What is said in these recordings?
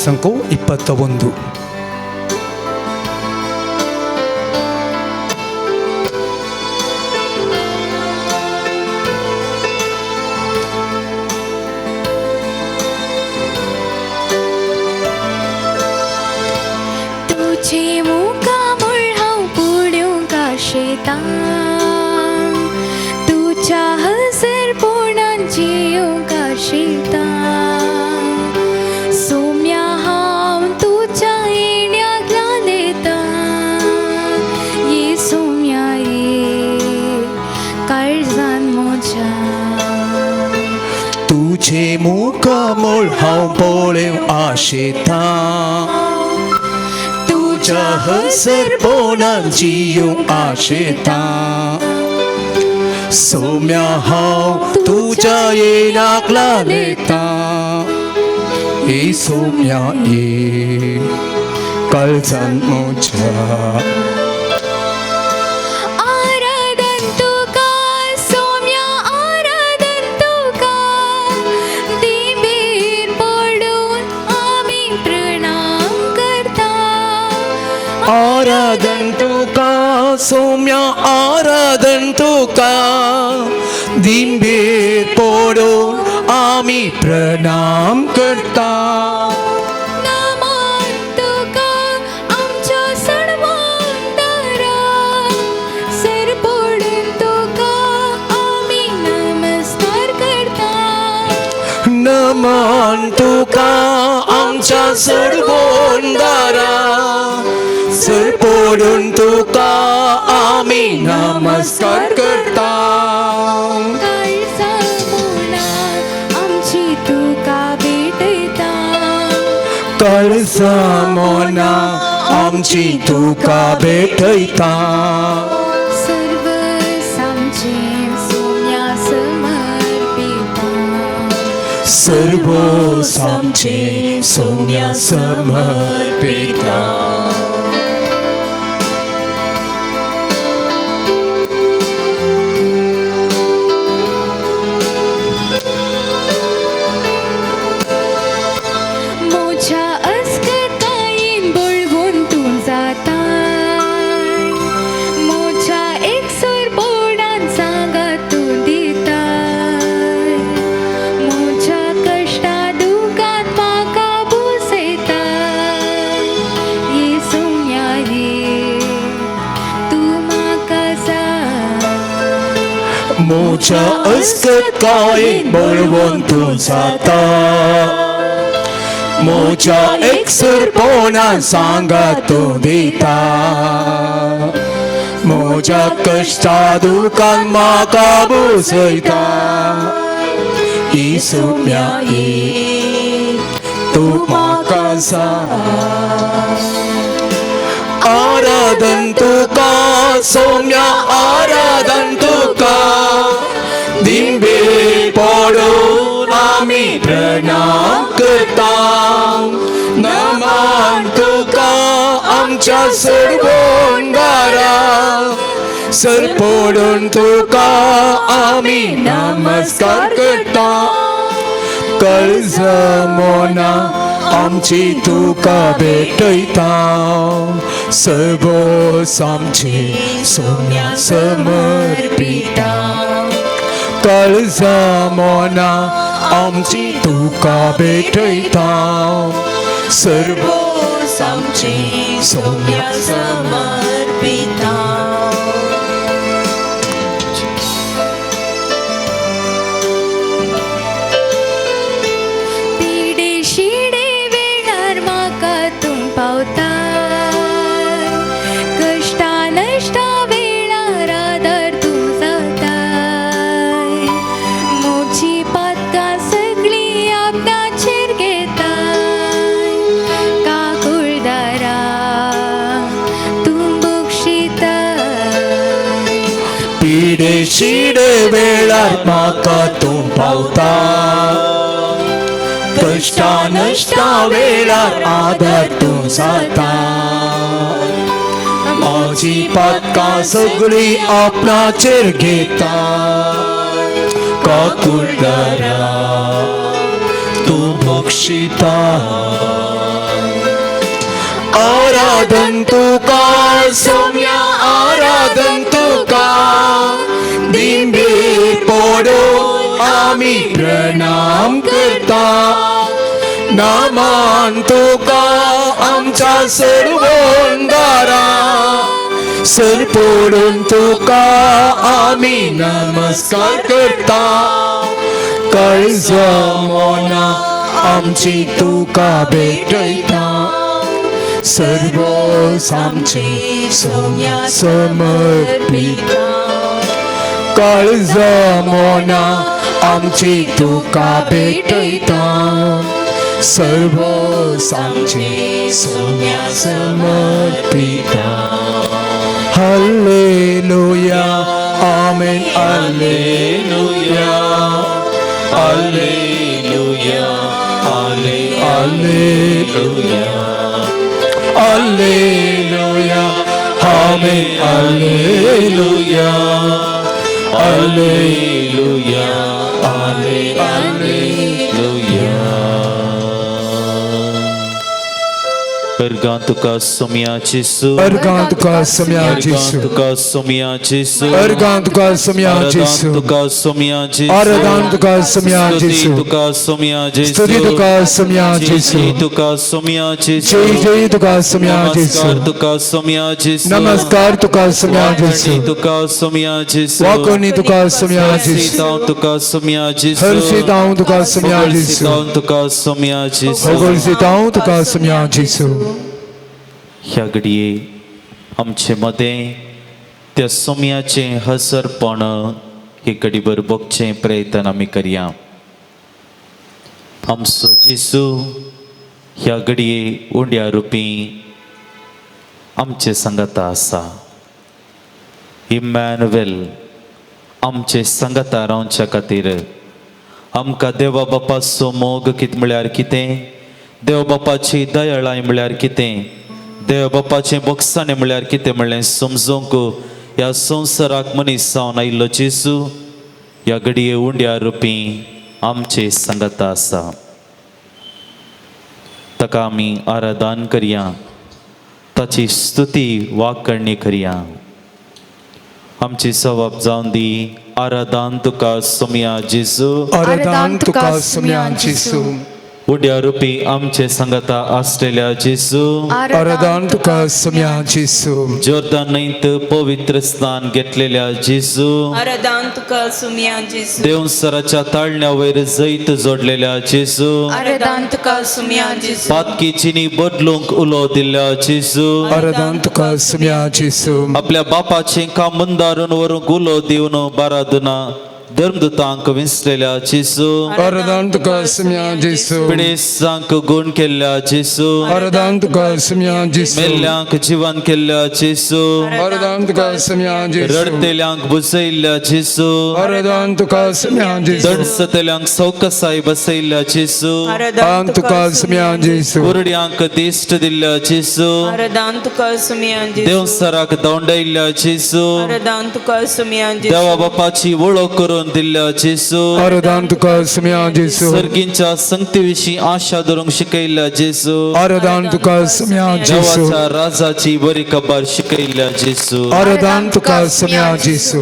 ಸಂಕು 21. तुझे मुखामूळ हांव पळोवंक आशेतां, तुज्या हजरपणान जियोंक आशेतां. सोम्या हांव तुज्या येण्याक लालेतां, ये सोम्या ये काळजान म्हज्या. तुझे मुखामूळ हांव पळोवंक आशेतां, तुज्या हजरपणान जियोंक आशेतां. सोम्या हांव तुज्या येण्याक लालेतां, ये सोम्या ये काळजान म्हज्या. आराधन तुका सोम्या, आराधन तुका, दिंबीर पडून आमी प्रणाम करता. आराधन तुका सोम्या, आराधन तुका, दिंबीर पडून आमी प्रणाम करता. नमन तुका आमच्या सणवंतरा, सर पडून तुका आमी नमस्कार करता. नमन तुका आमच्या सरबोंदारा, सर पडून तुका आमी नमस्कार करता. काळजा मोना आमची तुका भेटयता, काळजा मोना आमची तुका भेटयता. सर्व आमचें सोम्या समर्पिता, सर्व आमचें सोम्या समर्पिता. म्हज्या अस्कतायेन बळवून तूं जाताय, म्हज्या एकसुरपणान सांगात तूं दिताय, म्हज्या कश्टा दुखांत म्हाका भुसयताय. ये सोम्या ये तूं म्हाका जाय. म्हज्या अस्कतायेन बळवून तूं जाता, म्हज्या एकसुरपणान सांगात तूं दिता, म्हज्या कश्टा दुखान म्हाका भुसयता. ही सोम्या ये तूं म्हाका जाय. आराधन तुका सोम्या, आराधन तुका, दिंबीर पडून आमी प्रणाम करता. नमन तुका आमच्या सरबोंदारा, सर पडून तुका आमी नमस्कार करता. काळजा मोना आमची तुका भेटयता, सर्व आमचे सोम्या समर्पिता. काळजा मोना आमची तुका भेटयता, सर्व आमचे सोम्या समर्पिता. पिडे शिडे वेळार म्हाका तूं पावताय, कश्टा नश्टा वेळार आदार तूं जाताय, म्हजी पातकां सगळीं आपणाचेर घेताय. काकुळदारा तूं बक्षिताय. पिडे शिडे वेळार म्हाका तूं पावता, कश्टा नश्टा वेळार आदार तूं जाता, म्हजी पातकां सगळीं आपणाचेर घेता. काकुळदारा तूं बक्षिता. आराधन तुका सोम्या आराधन तुका दिंबीर पडून आमी प्रणाम करता नामान तुका आमच्या सर्वोंदारा सर पडून तुका आमी नमस्कार करता काळजा मोना आमची तुका भेटयता सर्व आमचे सोम्या समर्पिता काळजा मोना आमची तुका भेटयता सर्व आमचे Saumya समर्पिता. Hallelujah amen hallelujah hallelujah hallelujah hallelujah amen hallelujah hallelujah hallelujah. अर्गां तुका सोम्या जेसू, अर्गां तुका सोम्या जेसू, तुका सोम्या जेसू, अर्गां तुका सोम्या जेसू, तुका सोम्या जेसू, अर्गां तुका सोम्या जेसू, तुका सोम्या जेसू, स्तुती तुका सोम्या जेसू, तुका सोम्या जेसू, जय जय तुका सोम्या जेसू, तुका सोम्या जेसू, नमस्कार तुका सोम्या जेसू, तुका सोम्या जेसू, वाकोनी तुका सोम्या जेसू, तुका सोम्या जेसू, हर्षितांव तुका सोम्या जेसू, तुका सोम्या जेसू, होगोळसितांव तुका सोम्या जेसू. ह्या घडये आमचे मदें त्या सोम्याचें हसरपण हे घडीभर बगचें प्रयत्न आमी करया. आमचो जेसू ह्या घडये उंड्या रुपी आमचे सांगाता आसा. इमॅनुएल आमचे सांगाता रावच्या खातीर आमकां देवा बापाचो मोग कित म्हळ्यार कितें, देव बापाची दयाळाय म्हळ्यार कितें, देव बापाचें बोगसाणें म्हळ्यार कितें म्हणलें समजूंक ह्या संवसाराक मनीस जावन आयिल्लो जेजू ह्या घडये उंड्या रुपी आमचे सांगाता आसा. ताका आमी आराधन करया, ताची स्तुती वाकरणी करया. आमची सवाब जावन दी. आराधन तुका सोम्या जेजू, आराधन तुका सोम्या जेसू, उड्या रुपी आमचे सांगाता आसलेल्या जेजू, आराधन तुका सोम्या जेसू, जोर्दान न्हंयत पवित्र स्नान घेतलेल्या जेजू, आराधन तुका सोम्या जेजू, देवसराच्या ताळण्या वयर जैत जोडलेल्या जेजू, आराधन तुका सोम्या जेजू, पातकी चिनी बदलूंक उलो दिल्ल्या जेजू, आराधन तुका सोम्या जेसू, आपल्या बापाचें काम मंदारून व्हरूंक उलो दिवन बारादना धर्मदूतांक विंचलेल्या जेजू, आराधन तुका सोम्या जेसू, पिडेस्तांक गुण केल्ल्या जेजू, आराधन तुका सोम्या जेसू, मेल्ल्यांक जिवन केल्ल्या जेजू, आराधन तुका सोम्या जेसू, रडतेल्यांक बुजयल्ल्या जेजू, आराधन तुका सोम्या जेसू, दणसतेल्यांक सवकसाय बसयल्ल्या जेजू, आराधन तुका सोम्या जेसू, कुरड्यांक दिश्ट दिल्ल्या जेजू, आराधन तुका सोम्या जेजू, देवसराक दवंडयल्ल्या जेजू, आराधन तुका सोम्या जेजू, देवा बापाची वळख करून दिल्ल्या जेजू, आराधन तुका सोम्या जेसू, सर्गींच्या संगती विशीं आशा धरूंक शिकयल्ल्या जेजू, आराधन तुका सोम्या जेसू, देवाच्या राजाची बरी खबर शिकयल्ल्या जेजू, आराधन तुका सोम्या जेसू.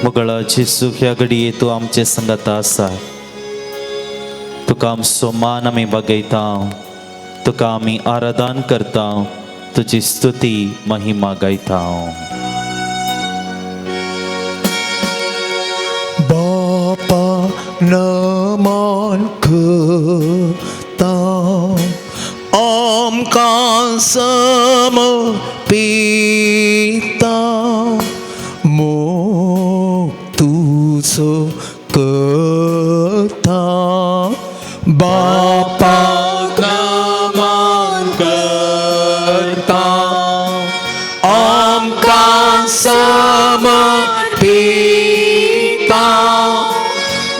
मगळा जेजू ह्या घडये तूं आमचे संगाता आसा. तुका आमचो मान आमी बागयता, तुका आमी आराधन करता, तुजी स्तुती महिमा गायता. बापा नमन करता आमकां समर्पिता मोग तुजो करता. बापा नमन करता आमकां समर्पिता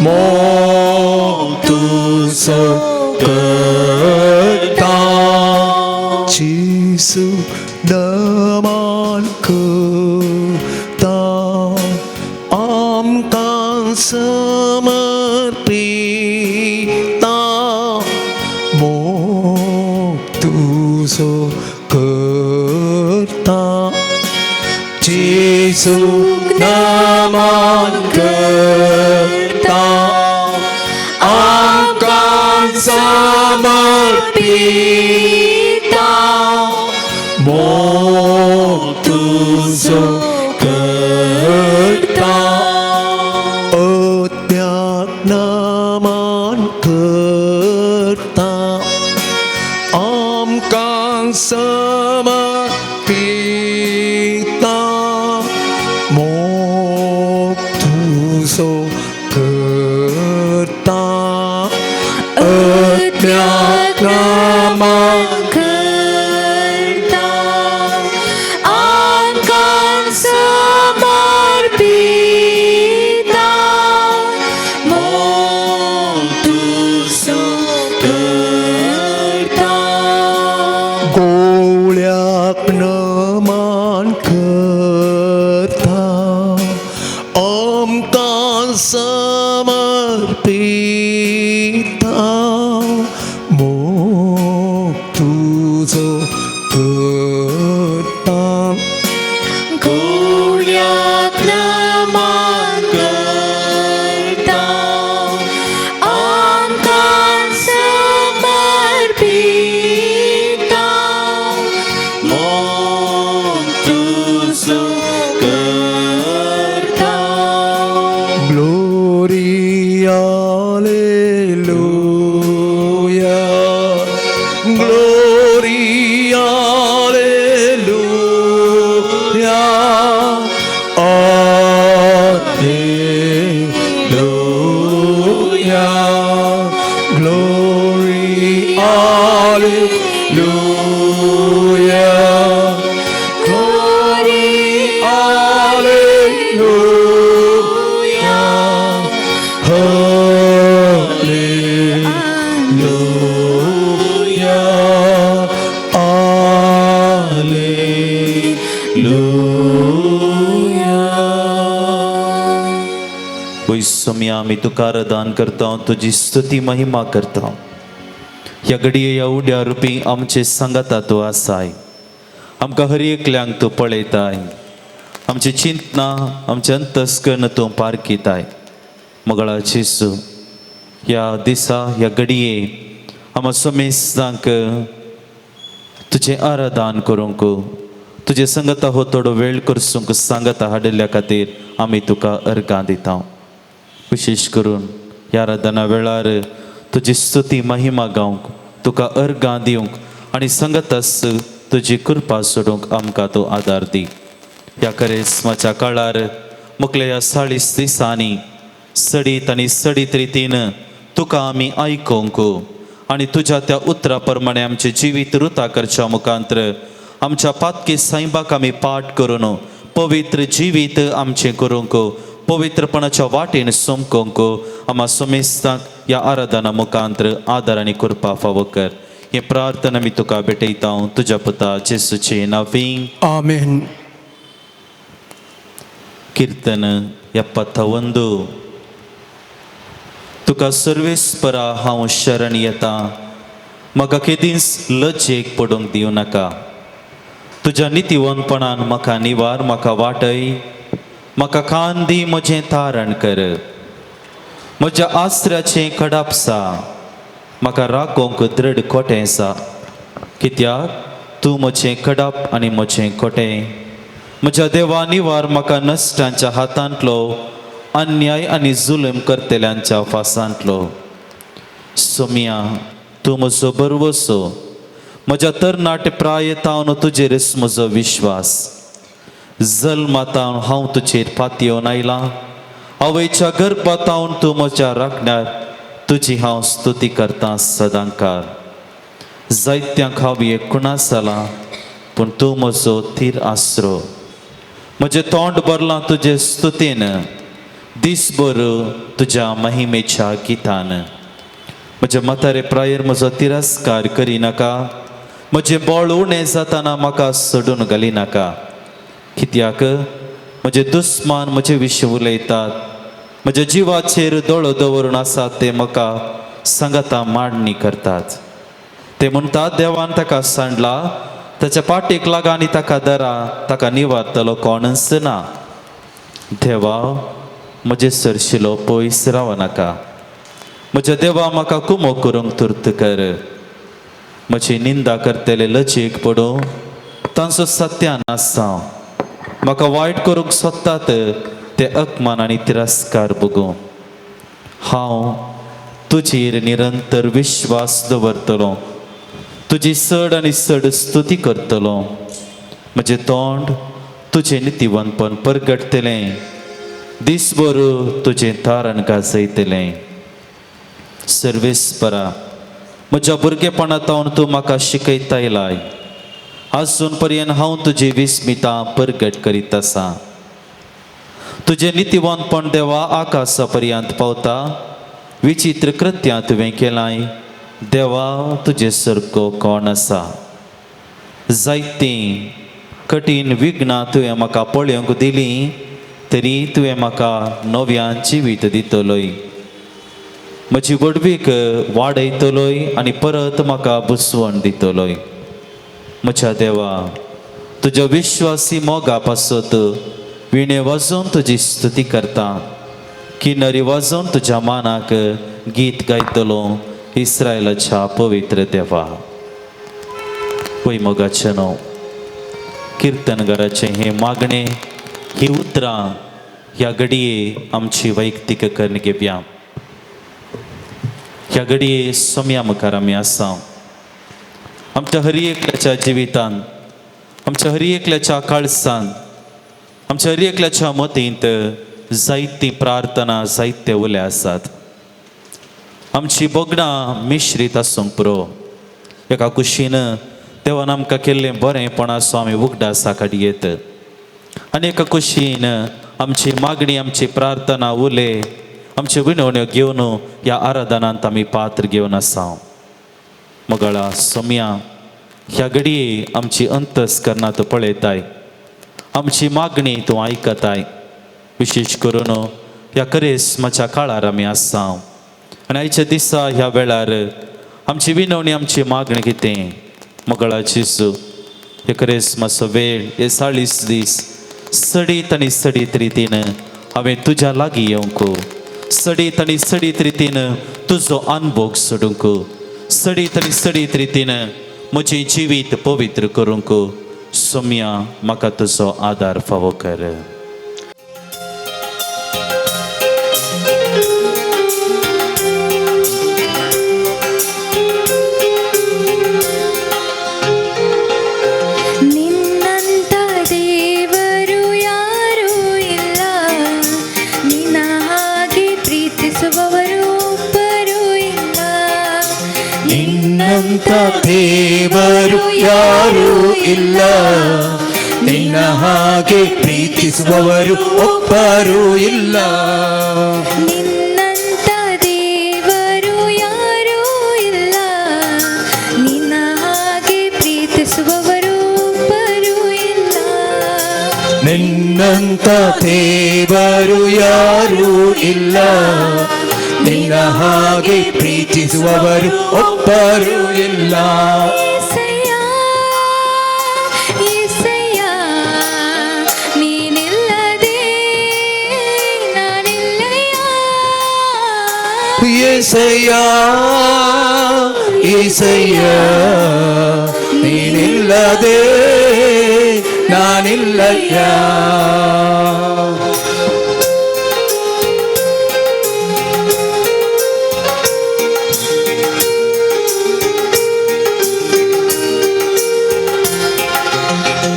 मोग तुजो करता. जेसू नमन करता आमकां समर्पिता मोग तुजो करता जेजूक नमन करता आमकां समर्पिता मोग तुजो करता अत्याक नमन करता आमकां समर्पिता मोग तुजो करता अत्याक नमन करता आमकां समर्पिता मोग तुजो करता गोळ्याक नमन करता आमकां समर्पिता मोग तुजो करता गोळ्याक नमन करता आमकां समर्पिता मोग तुजो करता Glory, Alleluia. Glory, Alleluia. Alleluia. Glory, Alleluia. Glory, Alleluia. Hallelujah. Hallelujah. वैसम्या आमी तुका आराधन करता तुजी स्तुती महिमा करता ह्या घडये ह्या उड्या रुपी आमचे सांगाता तूं आसाय आमकां हर एकल्यांक तूं पळयताय आमची चिंतना आमचें अंतस्कर्ण तूं पारखिताय मगळा जेजू ह्या दिसा ह्या घडये आमकां समेस्तांक तुजें आराधन करूंक तुजे संगता हो थोडो वेळ करसूंक सांगता हाडिल्ल्या खातीर आमी तुका अर्गां दिता विशेश करून ह्या आराधना वेळार तुजी स्तुती महिमा गावंक तुका अर्गां दिवंक आनी संगतास तुजी कृपा सोडूंक आमकां तूं आदार दी ह्या करेस्माच्या काळार मुखल्या ह्या 40 दिसांनी सडीत आनी सडीत रितीन तुका आमी आयकोंक आनी तुज्या त्या उतरा प्रमाणे आमचें जिवीत रुता करच्या मुखांत्र आमच्या पातकी साईबाक आमी पाठ करून पवित्र जिवीत आमचें करूंक पवित्रपणाच्या वाटेन समकोंक आमा समेस्तांक ह्या आराधना मुखांत्र आदार आनी कृपा फावो कर हे प्रार्थना आमी तुका भेटयता तुज्या पुता जेसूचे नांवी Amen. कीर्तन 71. तुका सर्वेस्परा हांव शरण येता म्हाका केदींच लजेक पडूंक दिवं नाका तुज्या नितीवनपणान म्हाका निवार म्हाका वाटय म्हाका कान दी म्हजें तारण कर म्हज्या आसऱ्याचें कडापसा म्हाका राखोवंक दृढ कोटें आसा कित्याक तूं म्हजें कडाप आनी म्हजें कोटें म्हज्या देवा निवार म्हाका नश्टांच्या हातांतलो अन्याय आनी जुलूम करतल्यांच्या फासांतलो सोमिया तूं म्हजो बरवसो म्हज्या तरणाटे प्रायतावन तुजेरच म्हजो विश्वास जल्मातावन हांव तुजेर पातयेवन आयलां आवयच्या गर्भातावन तूं म्हज्या राखण्यार तुजी हांव स्तुती करतां सदांकाळ जायत्यांक हांव एकूणास जालां पूण तूं म्हजो थीर आसरो म्हजें तोंड भरलां तुजे स्तुतीन दीसभर तुज्या महिमेच्या गितान म्हज्या म्हातारे प्रायर म्हजो तिरस्कार करिनाका म्हजें बळ उणें जाताना म्हाका सोडून घालिनाका कित्याक म्हजे दुस्मान म्हजे विशीं उलयतात म्हज्या जिवाचेर दोळो दवरून आसात ते म्हाका सांगाता मांडणी करतात. ते म्हणटात देवान ताका सांडला, ताच्या पाटीक लागा आनी ताका दरा, ताका निवारतलो कोणच ना. देवा म्हजे सरशिलो पयस राव नाका, म्हज्या देवा म्हाका कुमो करूंक तुर्त कर. म्हजी निंदा करतले लजेक पडूं, तांचो सत्यान आसा. म्हाका वायट करूंक सोदतात ते अपमान आनी तिरस्कार भोगूं. हांव तुजेर निरंतर विश्वास दवरतलो, तुजी चड आनी चड स्तुती करतलो. म्हजें तोंड तुजें नितीवंतपण परगटतलें, दीसभर तुजें तारण गाजयतलें. सर्वेस्परा म्हज्या भुरगेपणांत तूं म्हाका शिकयता येयलाय, आजून पर्यंत हांव तुजी विस्मितां परगट करीत आसा. तुजें नितीवंतपण देवा आकाशा पर्यंत पावता, विचित्र कृत्यां तुवें केलाय देवा, तुजे सारको कोण आसा. जायतीं कठीण विघ्नां तुवें म्हाका पळोवंक दिलीं, तरी तुवें म्हाका नव्यान जिवीत दितलोय. म्हजी व्हडवीक वाडयतलोय आनी परत म्हाका बुसवण दितलोय. म्हज्या देवा तुज्या विश्वासी मोगा पासत विणे वाजोवन तुजी स्तुती करता, किनरी वाजोवन तुज्या मानाक गीत गायतलो इस्रायलाच्या पवित्र देवा. पय मोगाचें न्हू किर्तनगाराचें हें मागणें, ही उतरां ह्या घडये आमची वैयक्तीक करून घेवया. ह्या घडये सोम्या मुखार आमी आसा. आमच्या हर एकल्याच्या जिवितान, आमच्या हर एकल्याच्या काळसान, आमच्या हर एकल्याच्या मतींत जायती प्रार्थना, जायते उले आसात. आमची भोगणां मिश्रीत आसूंक पुरो. एका कुशीन देवान आमकां केल्लें बरेंपणाचो आमी उगडासा काडयेत आनी एका कुशीन आमची मागणी, आमची प्रार्थना, उले, आमच्यो विनवण्यो घेवन ह्या आराधनांत आमी पात्र घेवन आसा. मगळा सोम्या ह्या घडये आमची अंतस्करणां तूं पळयताय, आमची मागणी तूं आयकताय. विशेश करून ह्या करेस्माच्या काळार आमी आसा आनी आयच्या दिसा ह्या वेळार आमची विनवणी, आमची मागणी कितें? मगळा जेजू, हे करेस्माचो वेळ, हे 40 दीस सडीत आनी सडीत रितीन हांवें तुज्या लागीं येवंक, सडीत आनी सडीत रितीन तुजो अनभोग सोडूंक, सडीत आनी सडीत रितीन म्हजें जिवीत पवित्र करूंक सोम्या म्हाका तुजो आदार फावो कर. ನಿನ್ನಂತ ದೇವರು ಯಾರೂ ಇಲ್ಲ, ನಿನ್ನ ಹಾಗೆ ಪ್ರೀತಿಸುವವರು ಒಬ್ಬರೂ ಇಲ್ಲ. ನಿನ್ನಂತ ದೇವರು ಯಾರೂ ಇಲ್ಲ, ನಿನ್ನ ಹಾಗೆ ಪ್ರೀತಿಸುವವರು ಒಬ್ಬರೂ ಇಲ್ಲ. ನಿನ್ನಂತ ದೇವರು ಯಾರೂ ಇಲ್ಲ, ನಿನ್ನ ಹಾಗೆ ಪ್ರೀತಿಸುವವರು ಒಬ್ಬರೂ ಇಲ್ಲ. ನಿನ್ನಂತ ದೇವರು ಯಾರೂ ಇಲ್ಲ, ನಿನ್ನ ಹಾಗೆ ಪ್ರೀತಿಸುವವರು ಒಬ್ಬರೂ ಇಲ್ಲ. ಏಸಯ್ಯ, ಏಸಯ್ಯ, ನೀನಿಲ್ಲದೆ ನಾನಿಲ್ಲಯ್ಯ. ಏಸಯ್ಯ, ಏಸಯ್ಯ, ನೀನಿಲ್ಲದೆ ನಾನಿಲ್ಲಯ್ಯ.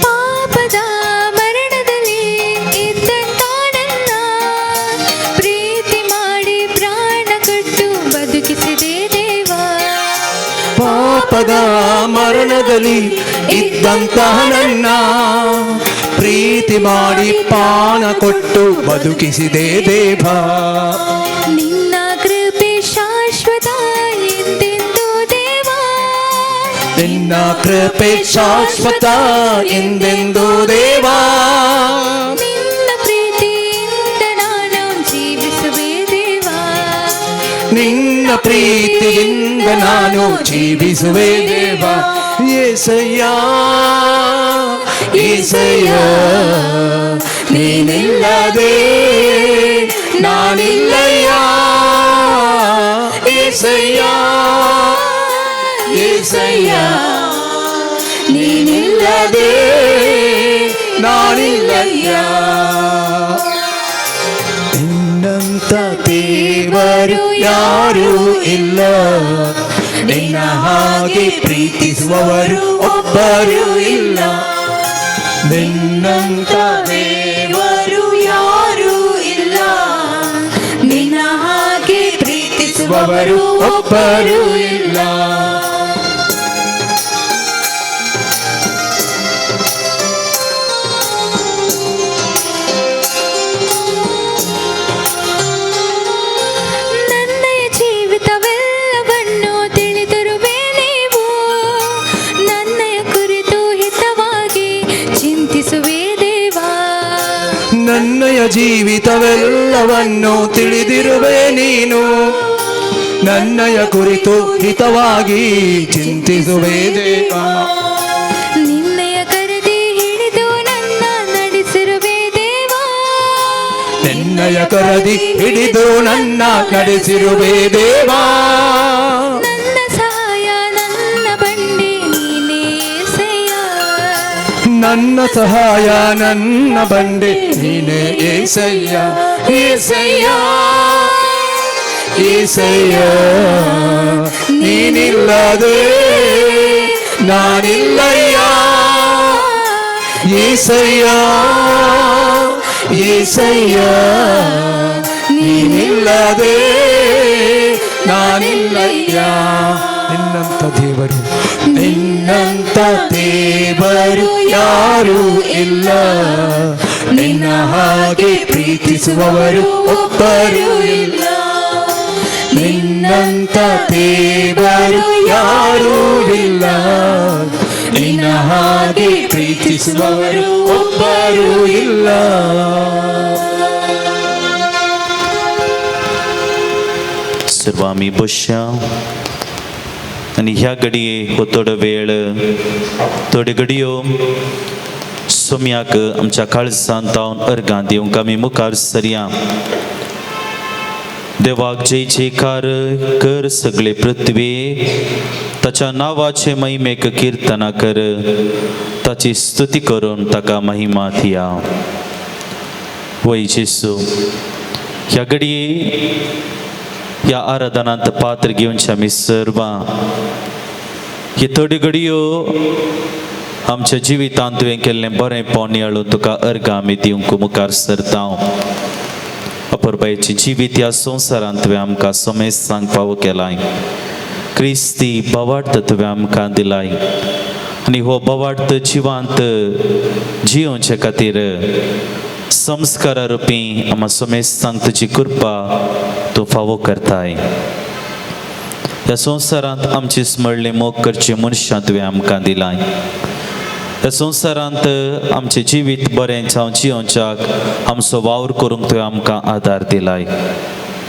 ಪಾಪದ ಮರಣದಲ್ಲಿ ಇದ್ದಂತ ನನ್ನ ಪ್ರೀತಿ ಮಾಡಿ ಪ್ರಾಣ ಕೊಟ್ಟು ಬದುಕಿಸಿದೆ ದೇವಾ. ಪಾಪದ ಮರಣದಲ್ಲಿ ಇದ್ದಂತಹ ನನ್ನ ಪ್ರೀತಿ ಮಾಡಿ ಪ್ರಾಣ ಕೊಟ್ಟು ಬದುಕಿಸಿದೆ ದೇವ. ನಿನ್ನ ಕೃಪೆ ಶಾಶ್ವತ ಎಂದೆಂದು ದೇವಾ. ನಿನ್ನ ಕೃಪೆ ಶಾಶ್ವತ ಎಂದೆಂದು ದೇವಾ. ನಿನ್ನ ಪ್ರೀತಿಯಿಂದ ನಾನು ಜೀವಿಸುವೆ ದೇವಾ. ನಿನ್ನ ಪ್ರೀತಿಯಿಂದ ನಾನು ಜೀವಿಸುವೆ ದೇವ. ಏಸಯ್ಯ ಏಸಯ್ಯ ನೀನಿಲ್ಲದೆ ನಾನಿಲ್ಲಯ್ಯ. ಏಸಯ್ಯ ಏಸಯ್ಯ ನೀನಿಲ್ಲದೆ ನಾನಿಲ್ಲಯ್ಯ. ನಿನ್ನಂತ ದೇವರು ಯಾರೂ ಇಲ್ಲ, ನಿನ್ನ ಹಾಗೆ ಪ್ರೀತಿಸುವವರು ಒಬ್ಬರೂ ಇಲ್ಲ. ನಿನ್ನಂತ ದೇವರು ಯಾರೂ ಇಲ್ಲ, ನಿನ್ನ ಹಾಗೆ ಪ್ರೀತಿಸುವವರು ಒಬ್ಬರೂ ಇಲ್ಲ. ನನ್ನ ಜೀವಿತವೆಲ್ಲವನ್ನು ತಿಳಿದಿರುವೆ ನೀವು, ನನ್ನಯ ಕುರಿತು ಹಿತವಾಗಿ ಚಿಂತಿಸುವೆ ದೇವಾ. ನನ್ನಯ ಜೀವಿತವೆಲ್ಲವನ್ನು ತಿಳಿದಿರುವೆ ನೀನು, ನನ್ನಯ ಕುರಿತು ಹಿತವಾಗಿ ಚಿಂತಿಸುವೆ ದೇವ. ನಿನ್ನಯ ಕರೆದಿ ಹಿಡಿದು ನನ್ನ ನಡೆಸಿರುವೆ ದೇವಾ. ನಿನ್ನಯ ಕರದಿ ಹಿಡಿದು ನನ್ನ ನಡೆಸಿರುವೆ ದೇವಾ. ನನ್ನ ಸಹಾಯ ನನ್ನ ಬಂಡೆ ನೀನೇ ಏಸಯ್ಯ. ನನ್ನ ಸಹಾಯ ನನ್ನ ಬಂಡೆ ನೀನೇ ಏಸಯ್ಯ. ಏಸಯ್ಯ ಏಸಯ್ಯ ನೀನಿಲ್ಲದೆ ನಾನಿಲ್ಲಯ್ಯ. ಏಸಯ್ಯ ಏಸಯ್ಯ ನೀನಿಲ್ಲದೆ ನಾನಿಲ್ಲಯ್ಯ. ನಿನ್ನಂತ ದೇವರು, ನಿನ್ನಂತ ದೇವರು ಯಾರೂ ಇಲ್ಲ, ನಿನ್ನ ಹಾಗೆ ಪ್ರೀತಿಸುವವರು ಒಬ್ಬರೂ ಇಲ್ಲ. ನಿನ್ನಂತ ದೇವರು ಯಾರೂ ಇಲ್ಲ, ನಿನ್ನ ಹಾಗೆ ಪ್ರೀತಿಸುವವರು ಒಬ್ಬರೂ ಇಲ್ಲ. सर्व आमी बसया आनी ह्या घडये हो थोडो वेळ थोड्यो घडयो सोम्याक आमच्या काळजांत तावन अर्गां दिवंक आमी मुखार सरया. देवाक जय जयकार कर सगळे पृथ्वी, ताच्या नांवाचे महिमेक किर्तना कर, ताची स्तुती करून ताका महिमा दिया. वय जेसू, ह्या घडये ह्या आराधनांत पात्र घेवचे आमी सर्वां हे थोड्यो घडयो आमच्या जिवितांत तुवें केल्लें बरें नियाळून तुका अर्गां आमी दिवंक मुखार सरता. अपुरबायेचें जिवीत ह्या संवसारांत तुवें आमकां समेस्तांक फावो केलाय. क्रिस्ती भावार्थ तुवें आमकां दिलाय आनी हो भावार्थ जिवांत जियोवचे खातीर संस्कारा रुपी आमकां समेस्तांक तुजी कृपा तूं फावो करताय. ह्या संवसारांत आमची स्मरणीय मोग करची मनशां तुवें आमकां दिलाय. ह्या संवसारांत आमचें जिवीत बरें जावं जियोवच्याक आमचो वावर करूंक तुवें आमकां आदार दिलाय.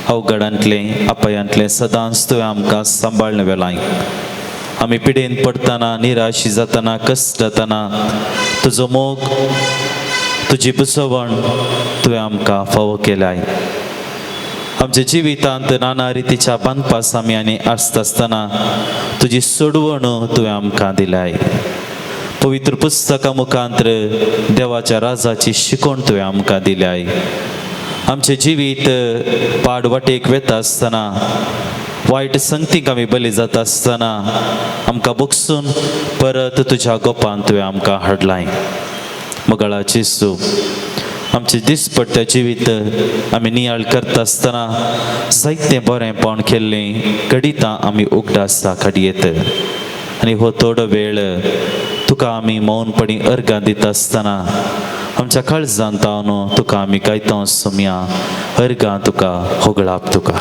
अवघडांतलें अपायांतलें सदांच तुवें आमकां सांबाळ्ळें वेलाय. आमी पिडेन पडटना, निराशी जातना, कश्ट जातना तुजो मोग, तुजी पुसवण तुवें आमकां फावो केलाय. आमच्या जिवितांत नाना रितीच्या बांदपास आमी आनी आसता आसतना तुजी सोडवण तुवें आमकां दिलाय. पवित्र पुस्तका मुखांत्र देवाच्या राजाची शिकवण तुवें आमकां दिल्याय. आमचें जिवीत पाड वाटेक वेता आसतना, वायट संगतीक आमी बली जाता आसतना आमकां बगसून परत तुज्या गोपान तुवें आमकां हाडलाय. मगळा जेसू, आमचें दिसपट्टें जिवीत आमी नियाळ करता आसतना जायतें बरेंपण केल्लें घडितां आमी उगडासा काडयेत आनी हो थोडो वेळ तुका आमी मौनपणी अर्गां दिता आसतना आमच्या काळजांत तावन तुका आमी गायता सोम्या अर्गां तुका होगळाप तुका.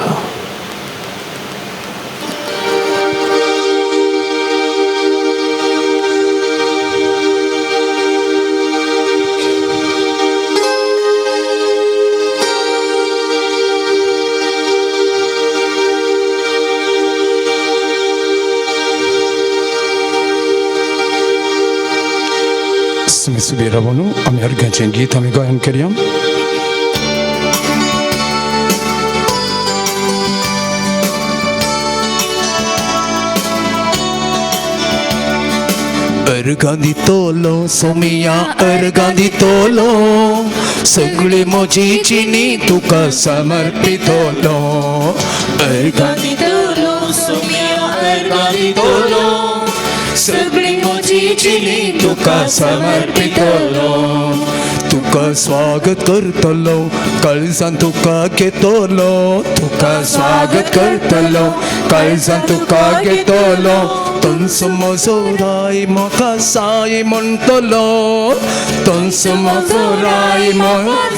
आमी सुबेर रावून आमी अर्घाचें गीत आमी गायन करया. अर्घां दितलो सोमिया, अर्घां दितलो, सगळी म्हजी जिणी तुका समर्पितलो. अर्घां दितलो सोम्या, अर्घां दितलो, सगळी म्हजी जिणी तुका समर्पितलो. तुका स्वागत करतलो, काळजान तुका घेतलो, तुका स्वागत करतलो, काळजान तुका घेतलो. तुमचो म्हजो राय म्हाका साय म्हणटलो, तुमचो म्हजो राय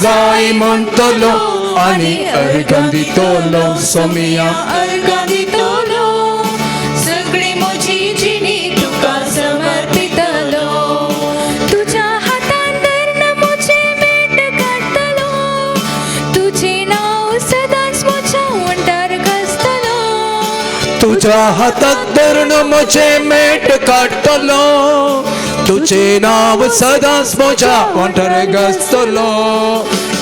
जाय म्हणटलो. आनी अर्घां दितलो सोमिया, अर्घां दितलो, सगळी म्हजी जिणी तुका समर्पितलो. तुझ्या हातान धरून म्हजें मेट काडटलो, तुजें नांव सदांच म्हज्या वण्टार घासतलो. तुझ्या हातात धरून म्हजें मेट काडटलो, तुजें नांव सदांच म्हज्या वण्टार घासतलो.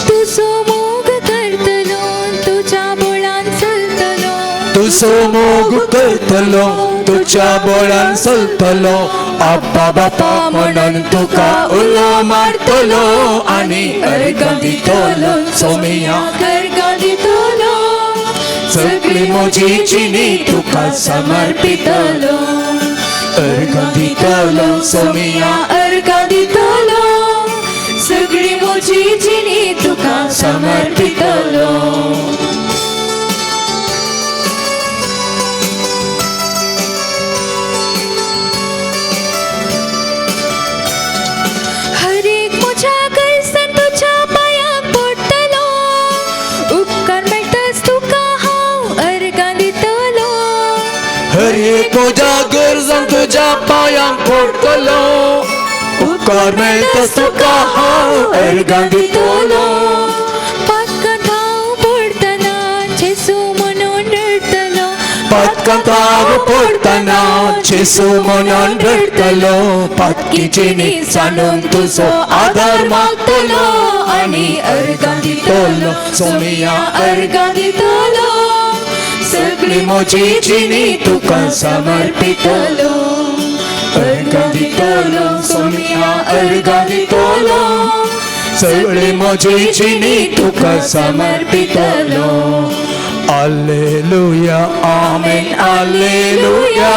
तुजो मोग करतलो, तुज्या बोळान चलतलो, तुजो मोग करतलो, तुज्या बोळान चलतलो. आब्बा बापा म्हणून तुका उलो मारतलो आनी अर्घां दितलो सोमिया, अर्घां दितलो, सगळी म्हजी जिणी तुका समर्पितलो. अर्घां दितलो सोमिया, अर्घां दितलो, सगळी म्हजी जिणी तुका समर्पितलो. हरेक म्हज्या गरजान तुज्या पांयांक पडटलो, उपकार मेळटाच तुका हांव अर्घां दितलो. हर एक म्हज्या गरजान तुज्या पांयांक पडटलो, उपकार मेळटाच तुका हांव अर्घां दितलो. पातकांत हांव पडटना जेजू म्हणून रडटलो, पातकांत हांव पडटना जेजू म्हणून रडटलो. पातकी जिणी जाणून तुजो आदार मागतलो आनी अर्घां दितलो सोमिया, अर्घां दितलो, सगळी म्हजी जिणी तुका समर्पितलो. अर्घां दितलो सोमिया, अर्घां दितलो, सगळी म्हजी जिणी तुका समर्पितलो. Alleluia, amen, alleluia,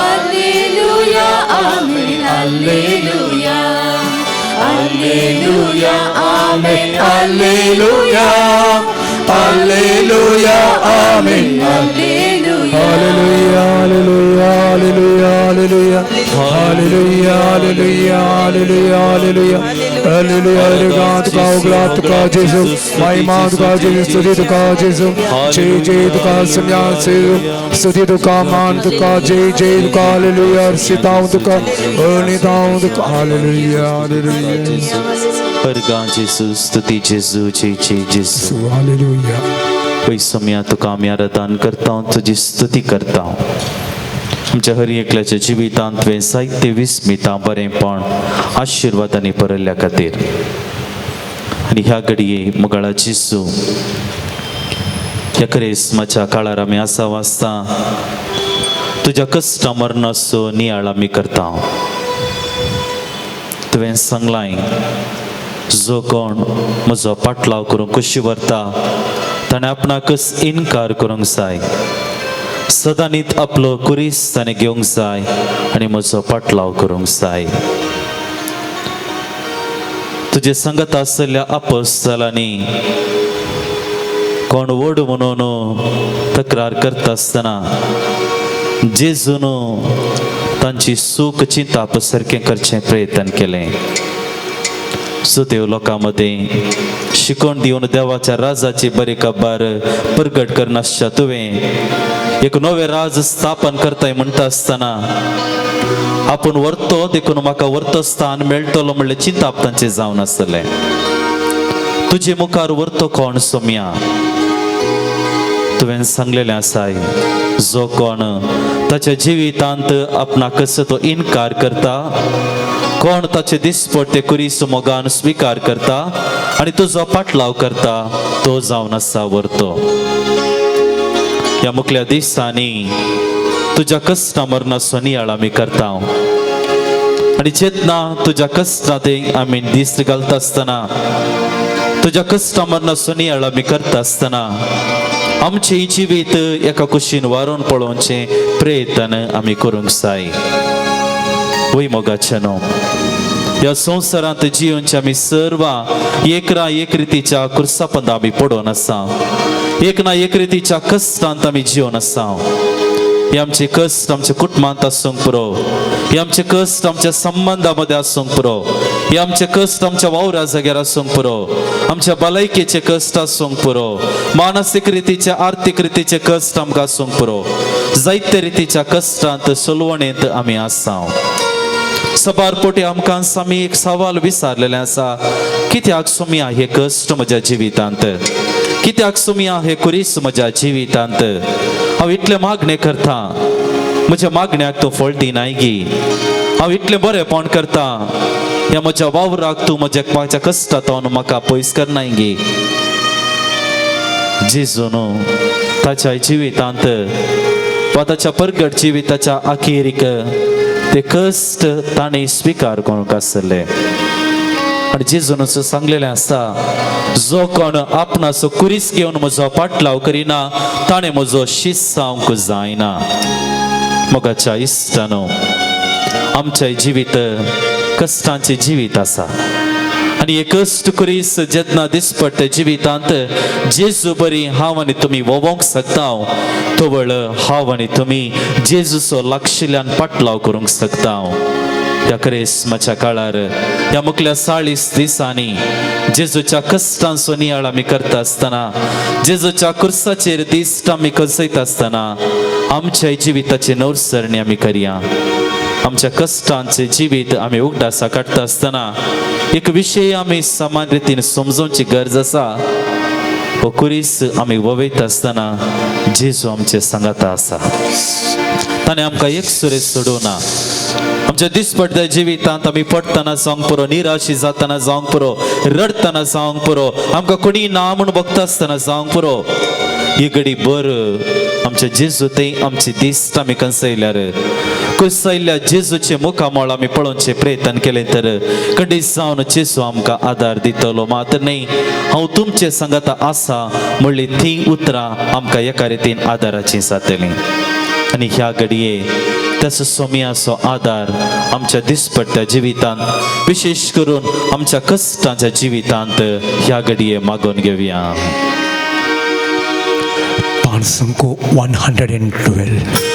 alleluia, amen, alleluia, alleluia, amen, alleluia, alleluia, amen, alleluia. Hallelujah, hallelujah, hallelujah, hallelujah, hallelujah, hallelujah, hallelujah, hallelujah, hallelujah. तुका उगला तुका जेजू, महिमा तुका जेजू, स्तुती तुका जेजू, जय जय तुका सम्यास स्तुती तुका मान तुका जय जय तुका हालेलुया. सीताव तुका अनिताव तुका हालेलुया, हालेलुया, अर्घां जेजू, स्तुती जेजू, जय जय जेजू, हालेलुया. पयसो तुका आमी आराधन करता, तुजी स्तुती करता. आमच्या हर एकल्याच्या जिवितांत तुवें जायते विस्मितां बरेंपण आशिर्वादांनी भरिल्ल्या खातीर आनी ह्या घडये मुगाळा जेजू ह्या क्रिस्माच्या काळार आमी आसा वाचता तुज्या कश्टा मरणाचो नियाळ आमी करता. तुवें सांगलाय जो कोण म्हजो पाटलाव करूंक कशी व्हरता ताणें आपणाकच इनकार करूंक जाय, सदांनीत आपलो कुरीस ताणें घेवंक जाय आनी म्हजो पाटलाव करूंक जाय. तुजे संगत आसलेल्या अपोस्तलांनी कोण व्हड म्हणून तक्रार करता आसतना जेजून तांची सूख चिंताप सारकें करचें प्रयत्न केलें. सुदेव लोकां मदीं शिकोवन दिवन देवाच्या राजाची बरी खबर परगट करनासच्या तुवें एक नवें राज स्थापन करताय म्हणटा आसतना आपूण व्हरतो देखून म्हाका व्हरतो स्थान मेळटलो म्हणलें चिंताप तांचें जावन आसलें. तुजे मुखार व्हरतो कोण सोम्या, तुवें सांगलेलें आसाय जो कोण ताच्या जिवितांत आपणाकच तो इनकार करता कोण ताचे दिसपट्टे कुरीस मोगान स्विकार करता आनी तुजो पाटलाव करता तो जावन आसा व्हरतो. ह्या मुखल्या दिसांनी तुज्या कश्टा मरणाचो नियाळ आमी करता आनी जेन्ना तुज्या कश्टां ते आमी दीस घालता आसतना, तुज्या कश्टा मरणाचो नियाळ आमी करता आसतना आमचें जिवीत एका कुशीन वारोवन पळोवचें प्रयत्न आमी करूंक जाय. वय मोगाचें न्हू, ह्या संवसारांत जियोनचे आमी सर्वां एक ना एक रितीच्या कुर्सापंदा आमी पडोवन आसा, एक ना एक रितीच्या कश्टांत आमी जियोन आसा. हे आमचे कश्ट आमच्या कुटुंबांत आसूंक पुरो, हे आमचे कश्ट आमच्या संबंदा मदें आसूंक पुरो, हे आमचे कश्ट आमच्या वावरा जाग्यार आसूंक पुरो, आमच्या भलायकेचे कश्ट आसूंक पुरो, मानसीक रितीचे आर्थीक रितीचे कश्ट आमकां आसूंक पुरो. जायते रितीच्या कश्टांत सोलवणेंत आमी आसा. सबार पोटी आमकां आमी एक सवाल विचारलेलें आसा, कित्याक सोमया हे कश्ट म्हज्या जिवितांत, कित्याक सोमया हे कुरीस म्हज्या जिवितांत, हांव इतलें मागणें करता, म्हज्या मागण्याक तूं फळ दिनाय गी, हांव इतलें बरेंपण करता, ह्या म्हज्या वावराक तूं म्हज्या म्हाज्या कश्टांत म्हाका पयस करनाय गी. जेजू न्हू ताच्या जिवितांत वा ताच्या परगट जिविताच्या अखेरीक ते कश्ट ताणें स्विकार करूंक आसले. आनी जेजून सांगलेलें आसा, जो कोण आपणाचो कुरीस घेवन म्हजो पाटलाव करिना ताणें म्हजो शीस जावंक जायना. मोगाच्या इश्टानो, आमचें जिवीत कश्टांचें जिवीत आसा आनी हे कश्ट कुरीस जेन्ना दिसपट्टे जिवितांत जेजू बरी हांव आनी तुमी वोवोंक शकता, तवळ हांव आनी तुमी जेजूचो लागशिल्ल्यान पाटलाव करूंक शकता. ह्या क्रिस्माच्या काळार ह्या मुखल्या 40 दिसांनी जेजूच्या कश्टांचो नियाळ आमी करता आसतना, जेजूच्या कुर्साचेर दिश्ट आमी कसयता आसतना आमच्या जिविताची नवसरणी आमी करया. आमच्या कश्टांचे जिवीत आमी उगडासा काडटा आसतना एक विशय आमी समान रितीन समजोवची गरज आसा. हो कुरीस आमी ववयता आसतना जेजू आमचे सांगाता आसा, ताणें आमकां एक सुरे सोडूना. आमच्या दिसपट्ट्या जिवितांत आमी पडटना जावंक पुरो, निराशी जातना जावंक पुरो, रडटना जावंक पुरो, आमकां कोणी ना म्हूण बगता आसतना जावंक पुरो, ही घडी बर आमच्या जेजू थंय आमची दिश्ट आमी कंसयल्यार, कुसयल्ल्या जेजूचे मुखामळ आमी पळोवचें प्रयत्न केलें तर खंडीत जावन जेजू आमकां आदार दितलो. मात्र न्हय हांव तुमचे सांगाता आसा म्हणली तीं उतरां आमकां एका रितीन आदाराचीं जातलीं. आनी ह्या घडये त्याचो सोमयाचो आदार आमच्या दिसपट्ट्या जिवितांत, विशेश करून आमच्या कश्टांच्या जिवितांत ह्या घडये मागून घेवया. पानसंको 112.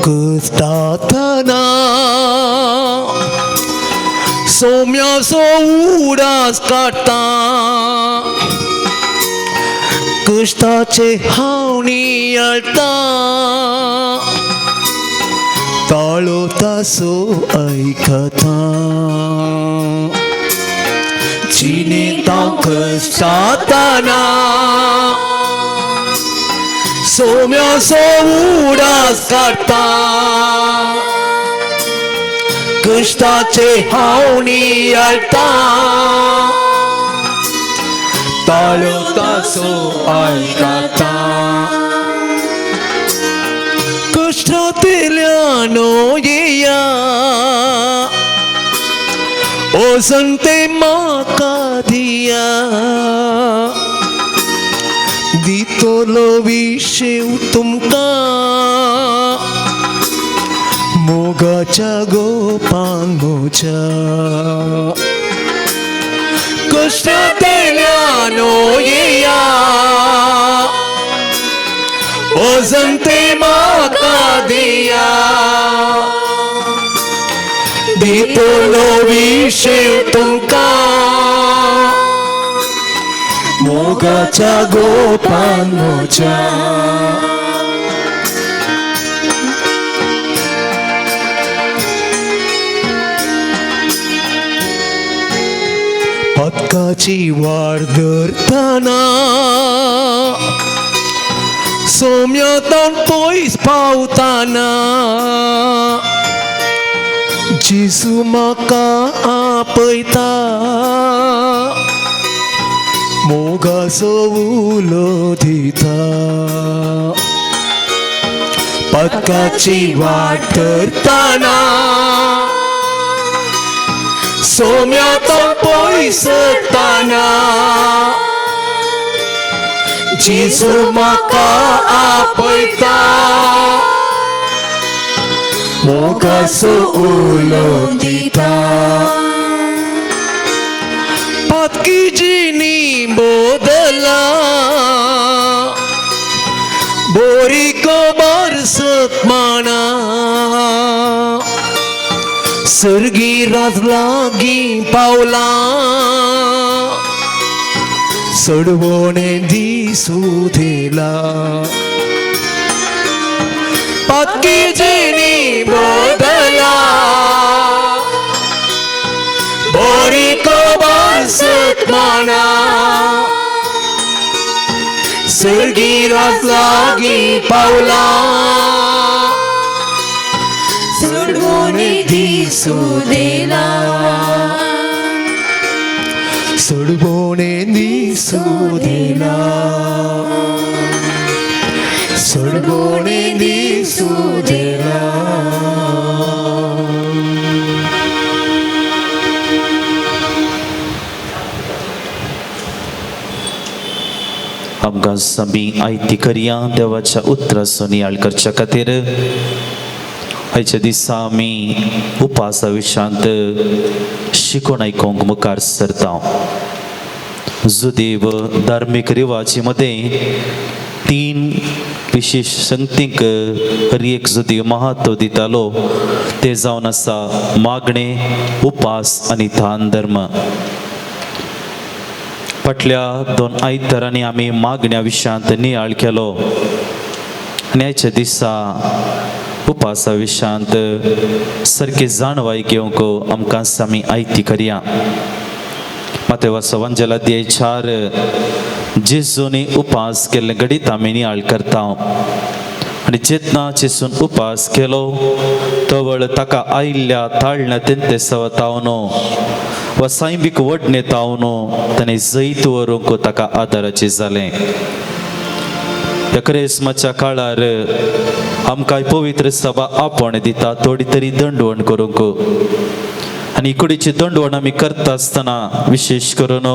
कश्टातना सोम्याचो उडास काडटा, कश्टाचे हांव नियाळटा, ताळो तासो आयकता. जिणेंत हांव कश्टातना सोम्याचो उडास काडटा, कश्टाचे हांव नियाळटा, ताळो तासो आयकता. कश्टांतल्यान येया वचन ते म्हाका दिया, दितलो विशेव तुमकां मोगाच्या गोपान म्हज्या. कश्टांतल्यान येया वचन ते म्हाका दिया, दितलो विशेव तुमकां मोगाच्या गोपान म्हज्या. पदकाची वाट धरतना सोम्यातान पयस पावताना जेजू म्हाका आपयता मोगाचो उलो दिता. पदकाची वाट धरतना सोम्यातान पयस सरतना जेजू म्हाका आपयता मोगाचो उलो दिता. पातकी जिणी बदला बोरी खबर सतमाना सर्गी राज लागीं पावला सडवणे दिसू दिला. पातकी जिणी बदला बोरी खबर सतमाना सर्गी राज लागीं पावला सोडवणे दिसू देला सोडवणे दिसू दिला सोडवणे दिसू दिला. आमकां समी आयती करया देवाच्या उतराचो नियाळ करच्या खातीर. आयच्या दिसा आमी उपासा विशांत शिकोण आयकूंक मुखार सरता. जुदेव धार्मीक रिवाजी मदें तीन विशेश संगतींक हर एक जुदेव महत्व दितालो ते जावन आसा मागणें, उपास आनी दान धर्म. फाटल्या दोन आयतारांनी आमी मागण्या विशयांत नियाळ केलो आनी आयच्या दिसा उपासा विशयांत सारकी जाणवाय घेवंक आमकां आमी आयती करया. मातेवाचो वंजला 4 जेजूनी उपास केल्ले घडीत आमी नियाळ करता आनी जेन्ना जेजून उपास केलो तवळ ताका आयिल्ल्या ताळण्या तेंते सवतावनो वा सायबीक वडणे तावनो ताणें जैत व्हरूंक ताका आदाराचें जालें. ह्या क्रिस्मसच्या काळार आमकां पवित्र सभा आपोवणें दिता थोडी तरी दंडवण करूंक आनी कुडीची दंडवण आमी करता आसतना विशेश करून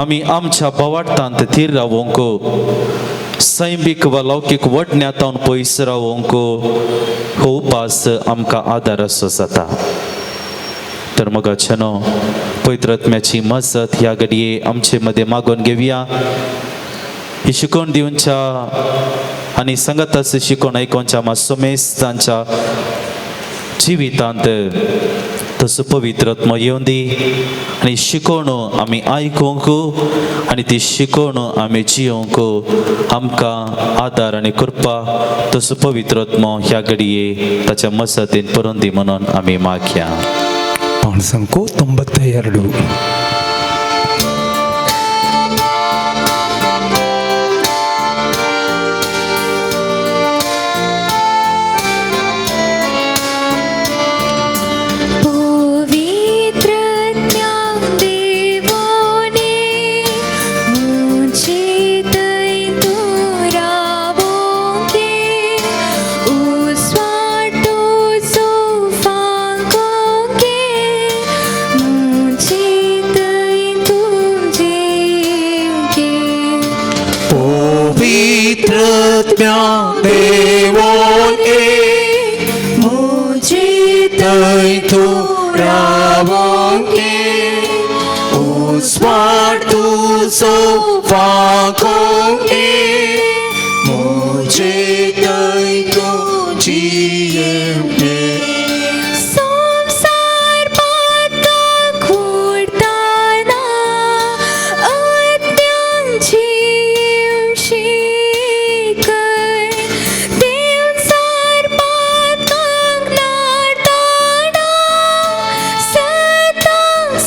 आमी आमच्या बोवाट्टांत थीर रावोंक, सैमीक वा लौकीक वडण्यांत पयस रावोंक हो उपास आमकां आदार असो जाता. तर मगाच्यानो पवित्र आत्म्याची मजत ह्या घडये आमचे मदें मागून घेवया. ही शिकवण दिवच्या आनी संगताचे शिकवण आयकोनच्या मासोमेस्तांच्या जिवितांत तसो पवित्र आत्मो येवन दी आनी शिकवण आमी आयकूंक आनी ती शिकवण आमी जियोंक आमकां आदार आनी कृपा तसो पवित्र आत्मो ह्या घडये ताच्या मजतीन पुरोवन दी म्हणून आमी मागया. पाणसंको 92.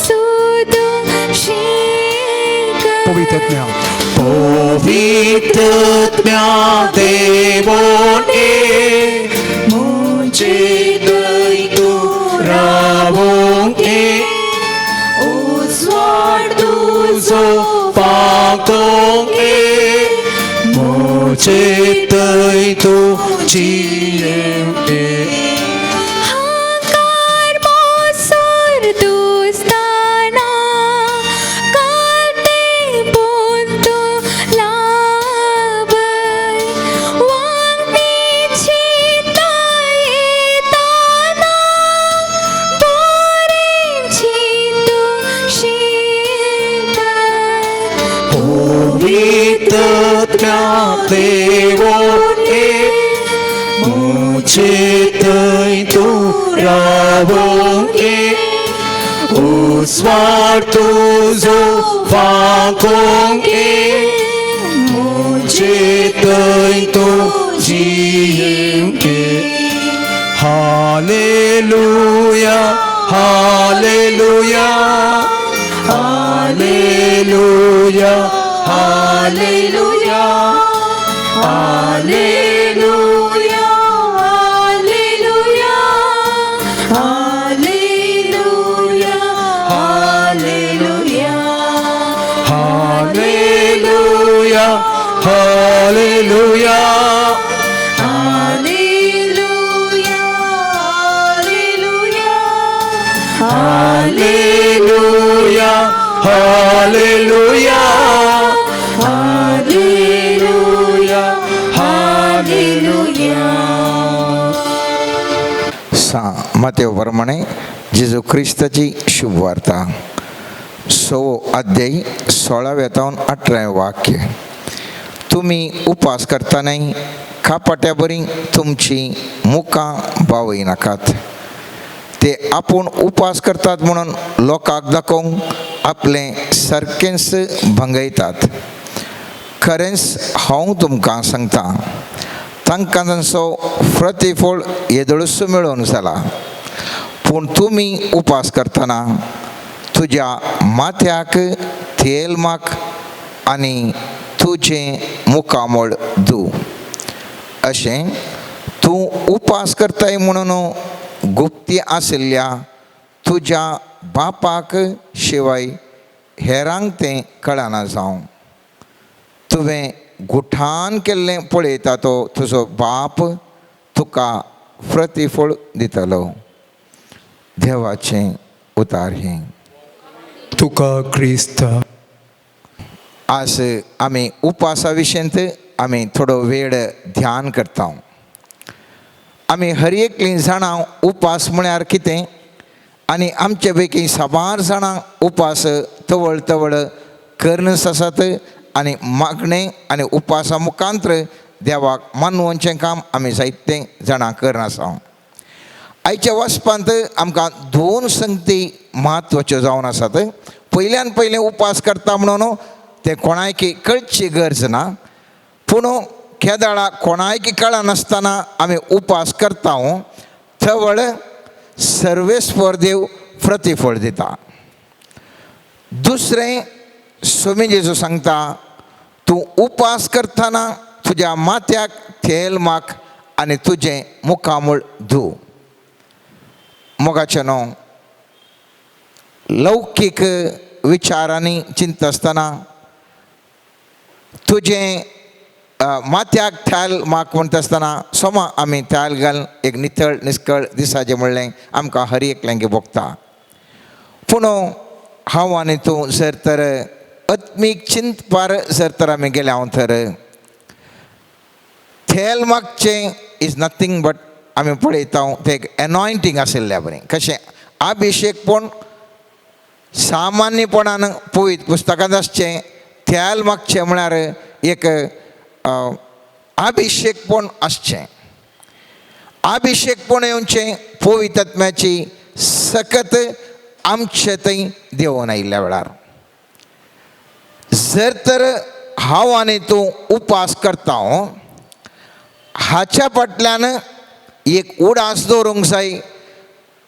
सुदू पवित्रत्म्या देवोन ये, मुझे थंय तूं रावोंक ये, उजवाड तुजो फांकोंक ये, मुझे थंय तूं जियेवंक ये. हाकार मोसोर दुस्ताना काते पोंतो लाभय वांगणी येताना बोरें चिंतू शिकय. पवित्रत्म्या देवोन ये, मुझे थंय तूं रावोंक ये, उजवाड तुजो फांकोंक ये, मुझे थंय तूं जियेवंक ये. Hallelujah, hallelujah, hallelujah, hallelujah, hallelujah, hallelujah, hallelujah, hallelujah, hallelujah, hallelujah, hallelujah, hallelujah, hallelujah, hallelujah, hallelujah. सा मातेव प्रमाणे जेजू क्रिस्ताची शुभवार्ता, सवो अध्याय 16व्या तावन 18वें वाक्य. तुमी उपास करतानाय खापाट्या बरी तुमची मुखां बावय नाकात, ते आपूण उपास करतात म्हणून लोकांक दाखोवंक आपलें सारकेंच भंगयतात. खरेंच हांव तुमकां सांगता, तांकां तांचो प्रतिफळ येदोळसो मेळोवन जाला. पूण तुमी उपास करतना तुज्या माथ्याक तेल माक आनी तुजें मुखामळ धू, अशें तूं उपास करताय म्हणून गुप्ती आशिल्ल्या तुज्या बापाक शिवाय हेरांक तें कळना जावं. तुवें गुठान केल्लें पळयता तो तुजो बाप तुका प्रतिफळ दितलो. देवाचें उतार हें. तुका क्रिस्ता. आज आमी उपासा विशयंत आमी थोडो वेळ ध्यान करता. आमी हर एकलीं जाणां उपास म्हळ्यार कितें, आनी आमचे पैकी साबार जाणां उपास तवळ तवळ करनस आसात आनी मागणें आनी उपासा मुखांत्र देवाक मानवचें काम आमी जायतें जाणां करना आसा. आयच्या वाचपांत आमकां दोन संगती म्हत्वाच्यो जावन आसात. पयल्यान पयलें उपास करता म्हणून तें कोणायकी कळची गरज ना, पूण केदाळा कोणायकी कळनासतना आमी उपास करता थवळ सर्वेस्पर देव प्रतिफळ दिता. दुसरें स्वामी जेजू सांगता, तूं उपास करतना तुज्या माथ्याक तेल माक आनी तुजें मुखामळ धू. मोगाचें न्हू लौकीक विचारांनी चिंतता आसतना तुजें माथ्याक तेल माक म्हणटा आसतना सोमा आमी तेल घाल एक नितळ निस्कळ दिसाचें म्हणलें आमकां हर एकल्यांक भोगता. पूण हांव आनी तूं जर तर आत्मीक चिंतपार जर तर आमी गेले हांव तर तेल मागचें is nothing but आमी पळयता तें एक एनॉयंटींग आशिल्ल्या बरें कशें अभिशेक. पूण सामान्यपणान पवित्र पुस्तकांत आसचें तेल मागचें म्हळ्यार एक अभिशेकपण आसचें. अभिशेकपण येवचें पवित्र आत्म्याची सकत आमचे थंय देंवोन आयिल्ल्या वेळार. जर तर हांव आनी तूं उपास करता हाच्या फाटल्यान एक उडास दवरूंक जाय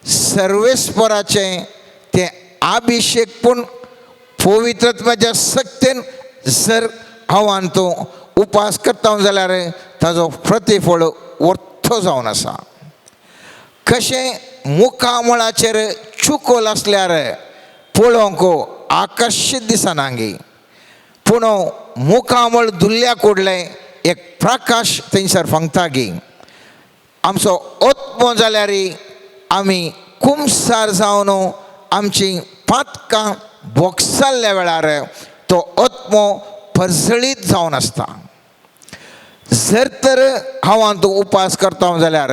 सर्वेस्पराचें तें अभिशेक. पूण पवित्रत्वाच्या सक्तेन जर हांव आनी तूं उपास करता जाल्यार ताजो प्रतिफळ वर्थो जावन आसा. कशें मुखामळाचेर चुकोल आसल्यार पळोवंक आकर्शीत दिसना गी, पूण मुखामळ धुल्ल्या कुडलें एक प्रकाश थंयसर फांगता गी. आमचो आत्मो जाल्यार आमी कुमसार जावन आमची पातकां बोगसल्ल्या वेळार तो आत्मो परजळीत जावन आसता. जर तर हांव आनी तूं उपास करता जाल्यार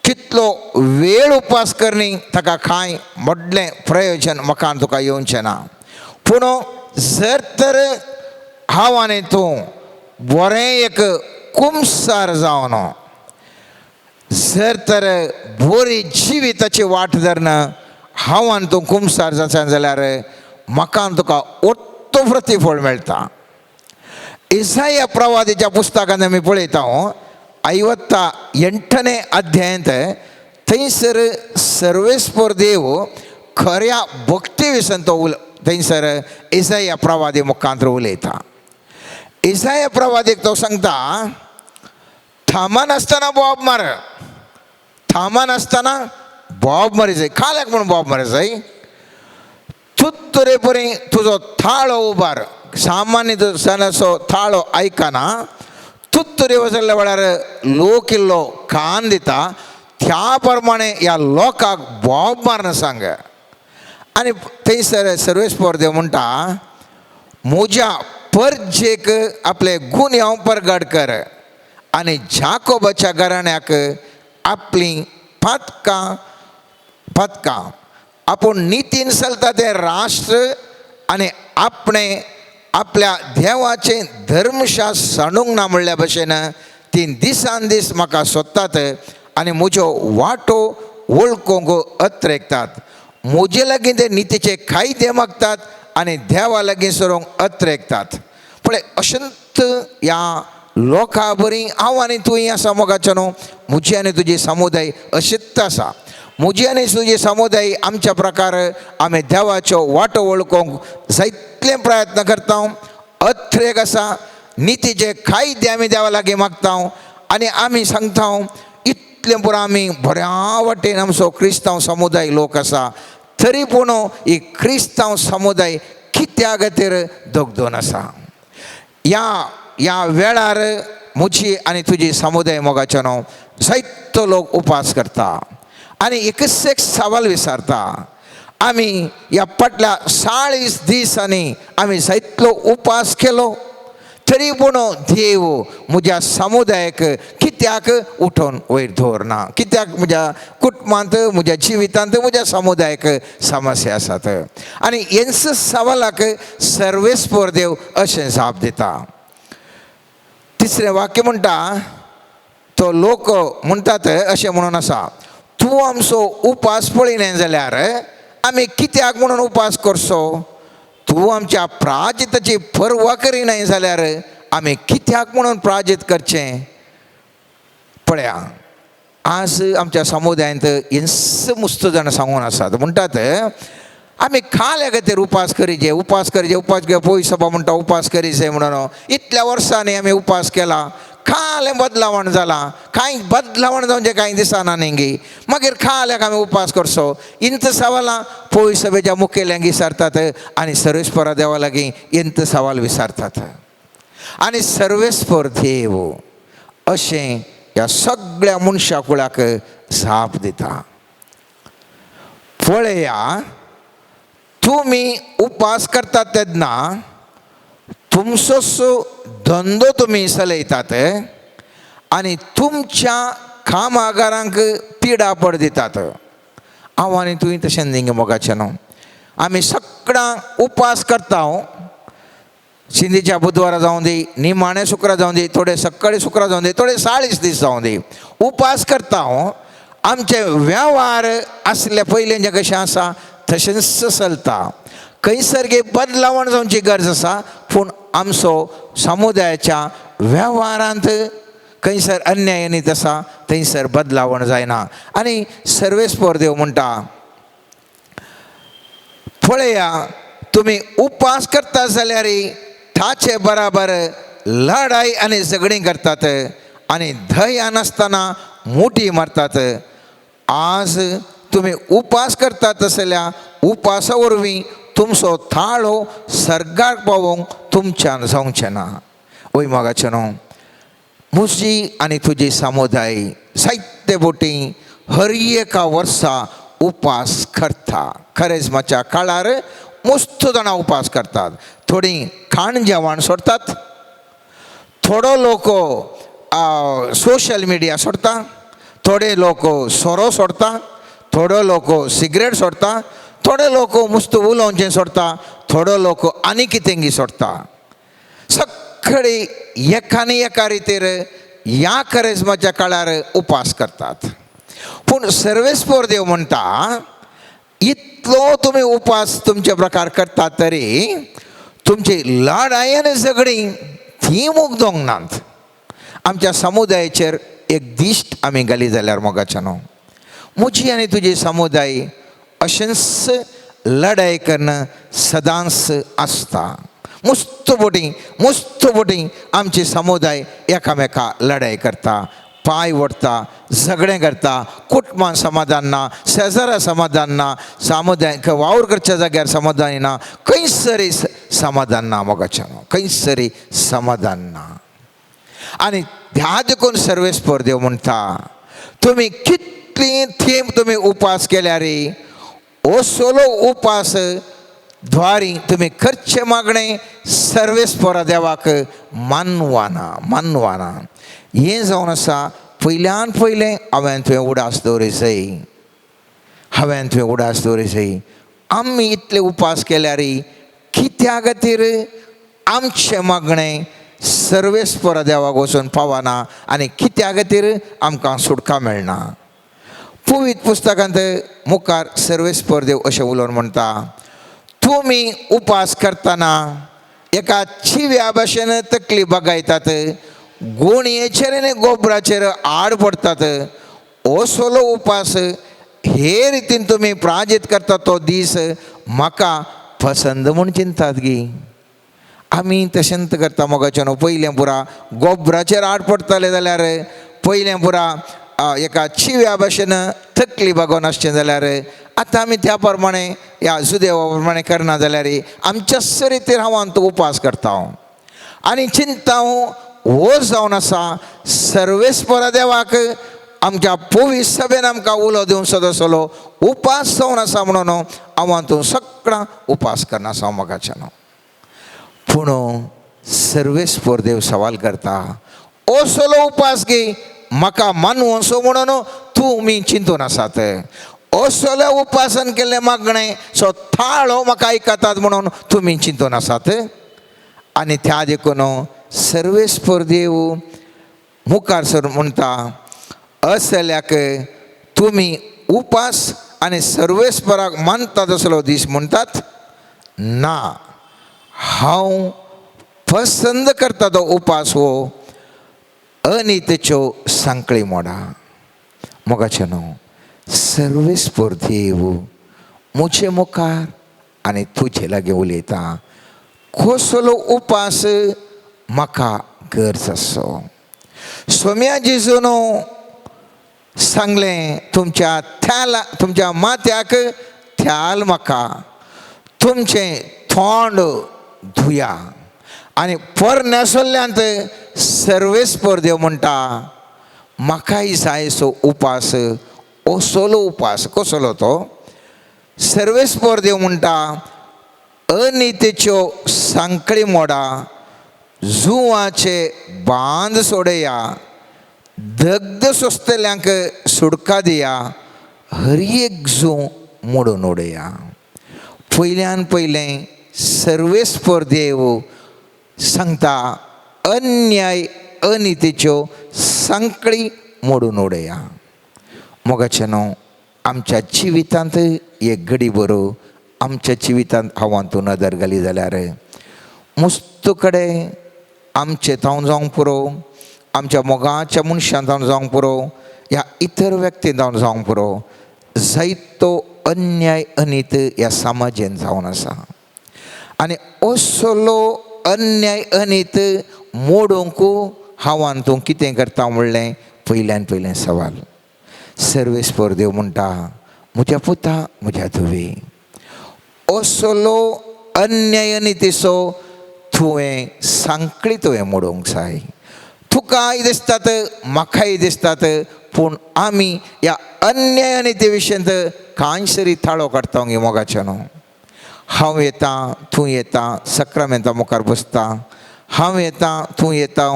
कितलो वेळ उपास करणी ताका कांय व्हडलें प्रयोजन म्हाका आनी तुका येवचें ना. पूण जर तर हांव आनी तूं बरें एक कुमसार जावन जर तर बरी जिविताची वाट धरना हांव आनी तूं कुमसार जाता जाल्यार म्हाका आनी तुका ओत्तो प्रतिफळ मेळटा. इसाया प्रवादीच्या पुस्तकांत आमी पळयता 58ನೇ अध्यायांत थंयसर सर्वेस्पर देव खऱ्या भक्ती विशीं तो थंयसर इसाया प्रवादी मुखांत उलयता. इसाया प्रवादीक तो सांगता, थांबनासतना बोब मार, थांबनासतना बोब मारी जाय. खाल्याक म्हूण बोब मारी जाय, तुत्तरे परी तुजो थाळो उबार. सामान्य जनाचो थाळो आयकना, तुत्तरे वचल्ल्या वेळार लोक इल्लो कान दिता, त्या प्रमाणे ह्या लोकांक बोब मारून सांग. आनी थंयसर सर्वेस्पर देव म्हणटा, म्हज्या परजेक आपले गुन्यांव परगट कर आनी जाकोबाच्या घराण्याक आपली पातकां पातकां आपूण नितीन चलता तें राष्ट्र आनी आपणें आपल्या देवाचें धर्मशास्त्र सांडूंक ना म्हणल्या भशेन ती दिसान दीस म्हाका सोदतात आनी म्हज्यो वाटो वळखूंक अत्रेकतात. म्हजे लागीं ते नितीचे कायदे मागतात आनी देवा लागीं सरूंक अत्रेकतात. पळय अशंत ह्या लोकां बरी हांव आनी तूंय आसा मोगाचो न्हू. म्हजी आनी तुजी समुदाय अशीच आसा. म्हजी आनी तुजी समुदाय आमच्या प्रकार आमी देवाच्यो वाटो वळखूंक जायतले प्रयत्न करता. अत्रेक आसा, नितीचे कायदे आमी देवा लागीं मागता आनी आमी सांगता इतलें पुरो आमी बऱ्या वाटेन आमचो क्रिस्तांव समुदाय लोक आसा, तरी पूण ही क्रिस्तांव समुदाय कित्या खातीर दगदोन आसा. ह्या ह्या वेळार म्हजी आनी तुजी समुदाय मोगाचो न्हू जायतो लोक उपास करता आनी एकच एक सवाल विचारता. आमी ह्या फाटल्या 40 दिसांनी आमी जायतलो उपास केलो, तरी पूण देव म्हज्या समुदायाक कित्याक उठोवन वयर दवरना? कित्याक म्हज्या कुटुंबांत, म्हज्या जिवितांत, म्हज्या समुदायाक समस्या आसात? आनी हेंच सवालाक सर्वेस्पर देव अशें जाप दिता. तिसरें वाक्य म्हणटा, तो लोक म्हणटात अशें म्हणून आसा, तूं आमचो उपास पळयलें जाल्यार आमी कित्याक म्हणून उपास करचो? तूं आमच्या प्राजिताची पर्वा करिनाय जाल्यार आमी कित्याक म्हणून प्राजीत करचें? पळया आज आमच्या समुदायांत हिंस मुस्त जाणां सांगून आसात, म्हणटात आमी खाल्या खातीर उपास करीजे, उपास करीजे, उपास घेवप पयस सभा म्हणटा उपास करीजे म्हणून. इतल्या वर्सांनी आमी उपास केला, खालें बदलावण जालां, कांय बदलावण जावचें कांय दिसना न्ही गी, मागीर खाल्याक आमी उपास करचो. इंत सवालां पयस सभेच्या मुखेल्यांक विचारतात आनी सर्वेस्परा देवा लागीं इंत सवाल विचारतात. आनी सर्वेस्पर देव अशें ह्या सगळ्या मनशा कुळाक जाप दिता. पळया तुमी उपास करतात तेन्ना तुमचो धंदो तुमी चलयतात आनी तुमच्या कामागारांक पिडापड दितात. हांव आनी तुवें तशें न्ही मोगाचें न्हू. आमी सगळां उपास करता. शिंदीच्या बुधवारा जावं दी, निमाणे शुक्रा जावं दी, थोडे सकाळी शुक्रा जावं दी, थोडे 40 दीस जावं दी, उपास करता. आमचे वेव्हार आसले पयलीं जे कशें आसा तशेंच चलता. खंयसर गे बदलावण जावची गरज आसा, पूण आमचो समुदायाच्या वेव्हारांत खंयसर अन्याय नीत आसा थंयसर बदलावण जायना. आनी सर्वेस्पर देव म्हणटा, पळया तुमी उपास करता जाल्यार ताचे बराबर लढाई आनी झगडीं करतात आनी दया नासतना मुठी मारतात. आज तुमी उपास करतात तसल्या उपासा वरवीं तुमचो थाळो सर्गाक पावोवंक तुमच्यान जावचें ना. वय मोगाचें न्हू, म्हजी आनी तुजी समुदाय जायते बोटी हर एका वर्सा उपास करता. खरेजमाच्या काळार मस्त जाणां उपास करतात. थोडीं खाण जेवण सोडटात, थोडो लोक सोशल मिडिया सोडटा, थोडे लोक सोरो सोडटा, थोडो लोक सिगरेट सोडटा, थोडे लोक मुस्त उलोवचें सोडटा, थोडो लोक आनी कितेंगी सोडटा. सगळी एकाने एका रितीर ह्या करेजमाच्या काळार उपास करतात. पूण सर्वेस्पोर देव म्हणटा इतलो तुमी उपास तुमचे प्रकार करतात तरी तुमची लढाई आनी झगडीं ती मुगदोंक नात. आमच्या समुदायाचेर एक दिश्ट आमी घाली जाल्यार मोगाच्या न्हू, म्हजी आनी तुजी समुदाय अशेंच लढाई कन्न सदांच आसता. मुस्त बोटी मुस्त बोटी आमची समुदाय एकामेका लढाई करता, पांय ओडटा, झगडें करता, कुटुंबान समाधान ना, शेजारा समाधान ना, समुदाय वावर करच्या जाग्यार समाधान ना, खंयसरी समाधान ना मोगाच्या न्हू, खंयसरी समाधान ना. आनी ह्या देखून सर्वेस्पर देव म्हणटा तुमी कितली थेंब तुमी उपास केल्यार असलो उपास द्वारी तुमी करचें मागणें सर्वेस्परा देवाक मानवाना मानवाना. हें जावन आसा पयल्यान पयलें हांवें तुवें उडास दवरी जाय, हांवें तुवें उडास दवरी जाय. आमी इतले उपास केल्यार कित्या खातीर आमचें मागणें सर्वेस्परा देवाक वचून पावना आनी कित्या खातीर आमकां सुटका मेळना. पवित्र पुस्तकांत मुखार सर्वेस्पर देव अशें उलोवन म्हणटा तुमी उपास करतना एका चिव्या भाशेन तकली बगायतात, गोणयेचेर आनी गोबराचेर आड पडटात. असलो उपास हे रितीन तुमी प्राजीत करतात तो दीस म्हाका पसंद म्हूण चिंतात गी. आमी तशेंच करता मोगाचें न्हू. पयलें पुरा गोबराचेर आड पडटाले जाल्यार पयलें पुरा एका चिव्या भाशेन तकली बागोवन आसचें जाल्यार आतां आमी त्या प्रमाणे ह्या जुदेवा प्रमाणे करना जाल्यार आमच्या रितीर हांव आमचो उपास करता आनी चिंता हो जावन आसा सर्वेस्परा देवाक आमच्या पवित्र सभेन आमकां उलो दिवन सदसलो उपास जावन आसा म्हणून हांव हातूंत सगळां उपास करना आसा मोगाचें न्हू. पूण सर्वेस्पर देव सवाल करता असलो उपास गी म्हाका मानवसो म्हणून तुमी चिंतून आसात. असल्या उपासान केल्लें मागणें सो थाळो म्हाका आयकतात म्हणून तुमी चिंतून आसात. आनी त्या देखून सर्वेस्पर देव मुखार सर म्हणटा असल्याक तुमी उपास आनी सर्वेस्पराक मानतात असलो दीस म्हणटात ना. हांव पसंद करता तो उपास हो अनितेच्यो सांकळी मोडा. मोगाचें न्हू, सर्वेस्पर देव म्हजे मुखार आनी तुजे लागीं उलयता कसलो उपास म्हाका गरज आसो. सोम्या जेजून सांगलें तुमच्या थ्याला तुमच्या माथ्याक थ्याल म्हाका, तुमचें तोंड धुया. आनी पोरण्या सोल्ल्यांत सर्वेस्पर देव म्हणटा म्हाकाय जाय सो उपास असलो उपास. कसलो तो? सर्वेस्पर देव म्हणटा अनितेच्यो सांकळी मोडा, जुवाचे बांद सोडया, दग्ध सोंसतल्यांक सुडका दिया, हर एक जूं मोडून उडया. पयल्यान पयलें सर्वेस्पर देव सांगता अन्याय अनितीच्यो सांकळी मोडून उडया. मोगाचें न्हू, आमच्या जिवितांत एक घडी बरो आमच्या जिवितांत हांवांतूं नदर घाली जाल्यार मुस्त कडेन आमचे जावन जावंक पुरो, आमच्या मोगाच्या मनशान जावन जावंक पुरो, ह्या इतर व्यक्ती जावन जावंक पुरो, जायतो अन्याय अनीत ह्या समाजेन जावन आसा. आनी असलो अन्याय अनीत मोडूंक हांव आनी तूं कितें करता म्हणलें पयल्यान पयलें सवाल. सर्वेस्पर देव म्हणटा म्हज्या पुता म्हज्या धुवे, असलो अन्याय अनितीचो तुवें सांकळी तुवें मोडूंक जाय. तुकाय दिसतात म्हाकाय दिसतात, पूण आमी ह्या अन्याय अनिती विशयांत कांय सरी थाळो काडटा गे मोगाचें न्हू. हांव येता तूं येता सक्रामेंता मुखार बसता, हांव येता तूं येता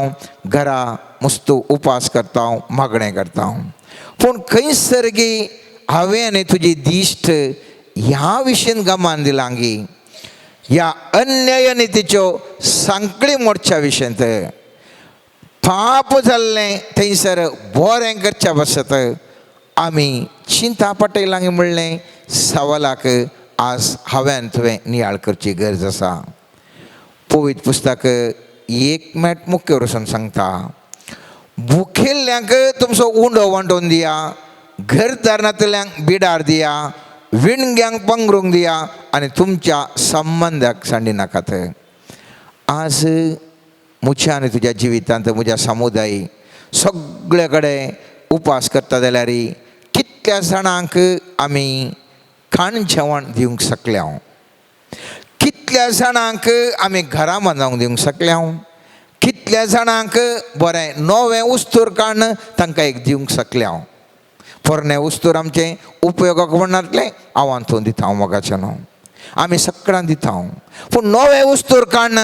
घरा मुस्तू उपास करता मागणें करता, पूण खंयसर गी हांवें आनी तुजी दिश्ट ह्या विशयन गमान दिलां गी, ह्या अन्याय अनितीच्यो सांकळी मोडच्या विशयांत पाप जाल्लें थंयसर बरें करच्या पासत आमी चिंता पटयलां म्हणलें सवालाक आज हांवें तुवें नियाळ करची गरज आसा. पवित्र पुस्तक एक मेट मुख्य वरसून सांगता, भुकेल्ल्यांक तुमचो उंडो वांटून दिया, घरदार नातल्यांक बिडार दिया, विणग्यांक पंगरूंक दिया आनी तुमच्या संबंदाक सांडी नाकात. आज म्हज्या आनी तुज्या जिवितांत म्हज्या समुदाय सगळे कडेन उपास करता जाल्यार कितल्या जाणांक आमी खाण जेवण दिवंक शकल्या, कितल्या जाणांक आमी घरां बांदूंक दिवंक शकल्या, कितल्या जाणांक बरें नवें उस्तूर काडून तांकां एक दिवंक शकल्या. पोरणें उस्तूर आमचें उपयोगाक पडनातलें हांव तूं दिता मोगाचें न्हू, आमी सगळ्यांक दिता, पूण नवें उस्तूर काडून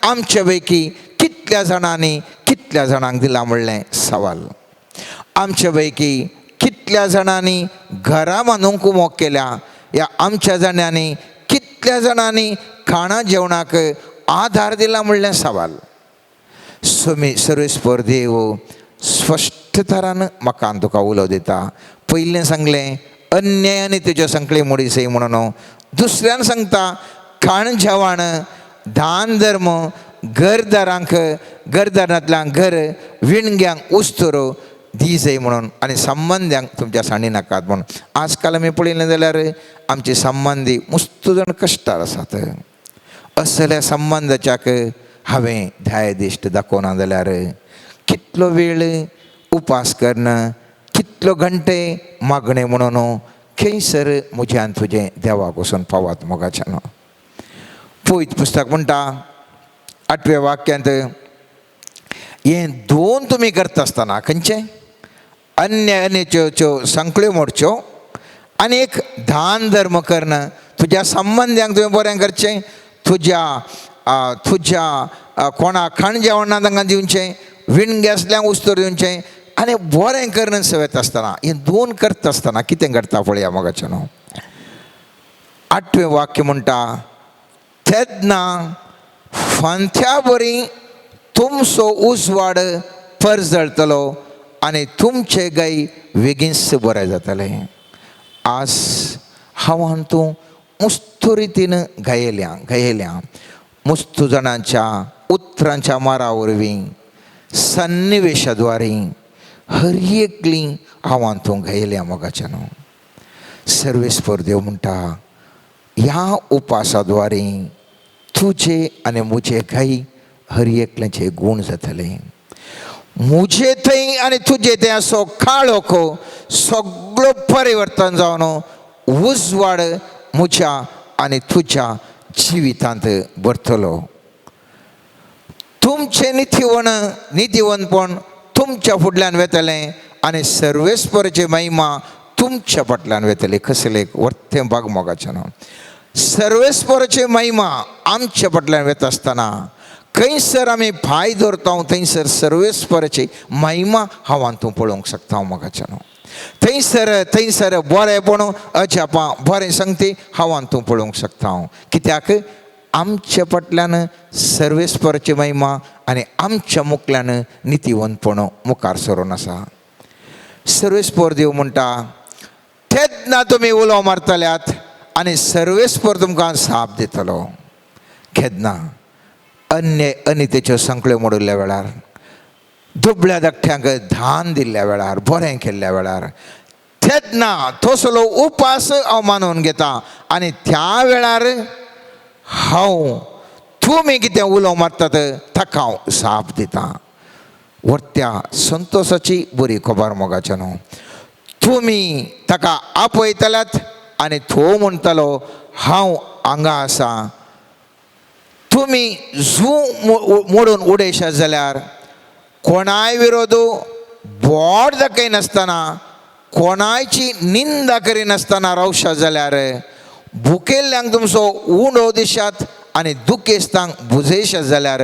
आमचे पैकी कितल्या जाणांनी कितल्या जाणांक दिलां म्हणलें सवाल. आमचे पैकी कितल्या जाणांनी घरां बांदूंक मोग केल्या, ह्या आमच्या जाणांनी कितल्या जाणांनी खाणा जेवणाक आधार दिला म्हणलें सवाल. सुमी सर्वेस्पर देव स्पश्ट तरान म्हाका तुका उलो दिता. पयलें सांगलें अन्याय आनी तुज्यो सांकळी मोडी सय म्हणून, दुसऱ्यान सांगता खाण जेवण दान धर्म घरदारांक घरदारांतल्यान घर विणग्यांक उस्तुरो दी जाय म्हणून आनी संबंद्यांक तुमच्या सांडी नाकात म्हणून. आजकाल आमी पळयलें जाल्यार आमचे संबंदी मुस्तू जाण कश्टार आसात. असल्या संबंदाच्याक हांवें ध्यायदिश्ट दाखोवना जाल्यार कितलो वेळ उपास करणं कितलो घंटे मागणें म्हणून खंयसर म्हज्यान तुजें देवाक वचून पावात मोगाच्यान. पवित्र पुस्तक म्हणटा आठव्या वाक्यांत, हें दोन तुमी करता आसतना खंयचें अन्य अन्यच्यो सांकळ्यो मोडच्यो आनी एक दान धर्म करणं, तुज्या संबंद्यांक तुवें बरें करचें, तुज्या तुज्या कोणा खाण जेवण ना तांकां दिवचें, विणगे आसल्यांक उस्तूर दिवचें आनी बरें करणं सवयत आसतना हें दोन करता आसतना कितें करता पळया मोगाचें न्हू. आठवें वाक्य म्हणटा तेन्ना फांत्या बरी तुमचो उजवाड परजळटलो आनी तुमचे गाय बेगीनच बरें जातलें. आज हांव आनी तूं मुस्तू रितीन गायल्या गायल्या मुस्तू जाणांच्या उतरांच्या मारा वरवीं सन्निवेशा द्वारे हर एकली हांव आनी तूं गायल्या मोगाच्या न्हू. सर्वेस्पर देव म्हणटा ह्या उपासा द्वारे तुजे आनी म्हजे गाय हर एकल्याचे गूण जातले. म्हजे थंय आनी तुजे थंय असो काळोख सगळो परिवर्तन जावन उजवाड म्हज्या आनी तुज्या जिवितांत भरतलो. तुमचें नितीवण नितीवंतपण तुमच्या फुडल्यान वेतलें आनी सर्वेस्पराची महिमा तुमच्या फाटल्यान वेतली. कसले वर्तें भाग मोगाचें न्हू. सर्वेस्पराची महिमा आमच्या फाटल्यान वेता आसतना खंयसर आमी पांय दवरता थंयसर सर्वेस्पराची महिमा हांव आनी तूं पळोवंक शकता मोगाचें न्हू. थंयसर थंयसर बरेंपण अजापां बरें संगती हांव आनी तूं पळोवंक शकता. कित्याक आमच्या फाटल्यान सर्वेस्पराची महिमा आनी आमच्या मुखल्यान नितीवंतपण मुखार सरून आसा. सर्वेस्पर देव म्हणटा तेन्ना तुमी उलो मारतल्यात आनी सर्वेस्पर तुमकां साप दितलो. केन्ना अन्य अनितेच्यो संकळ्यो मोडिल्ल्या वेळार, दुबळ्या धाकट्यांक धान दिल्ल्या वेळार, बरें केल्ल्या वेळार तेन्ना तसलो उपास हांव मानून घेता आनी त्या वेळार हांव तुमी कितें उलो मारतात ताका हांव जाप दितां. व्हडत्या संतोशाची बरी खबर मोगाचें न्हू. तुमी ताका आपयतल्यात आनी तो म्हणटलो हांव हांगा आसा. तुमी जू मोडून उडयशात जाल्यार कोणाय विरोध बोट दाखयनासतना कोणायची निंदा करिनासतना रावशात जाल्यार भुकेल्ल्यांक तुमचो उंडो दिशात आनी दुखेस्तांक बुजयशात जाल्यार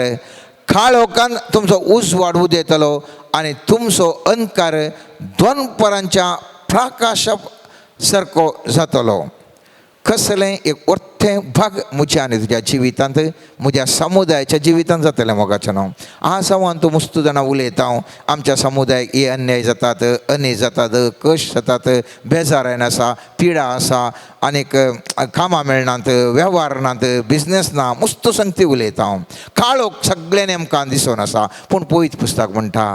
काळोखान तुमचो उजवाड उदेतलो आनी तुमचो अंधकार दोनपरांच्या प्रकाशा सारको जातलो. कसलें एक वर्तें भाग म्हज्या आनी तुज्या जिवितांत म्हज्या समुदायाच्या जिवितांत जातलें मोगाचें न्हू. आज हांव तूं मुस्तू जाणां उलयता हांव आमच्या समुदायाक हे अन्याय जातात, अनीज जातात, कश्ट जातात, बेजारायन आसा, पिडा आसा, आनीक कामां मेळनात, वेव्हार नात, बिजनेस ना, मुस्तू संगती उलयता हांव. काळोख सगळें नेमकां दिसून आसा. पूण पवित्र पुस्तक म्हणटा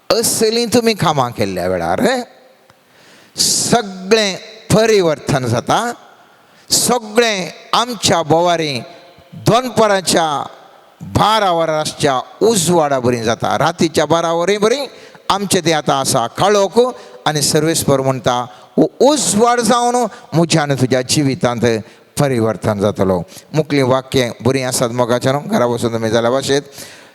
असलीं तुमी कामां केल्ल्या वेळार सगळें परिवर्तन जाता. सगळें आमच्या बोवारी दोनपरांच्या 12 वरां आसच्या उजवाडा बरी जाता. रातीच्या 12 वरां बरी आमचें तें आतां आसा काळोख आनी सर्वेस्पर म्हणटा हो उजवाड जावन म्हज्या आनी तुज्या जिवितांत परिवर्तन जातलो. मुखलीं वाक्यां बरीं आसात मोगाचें न्हू. घरा बसून तुमी जाल्या भाशेंत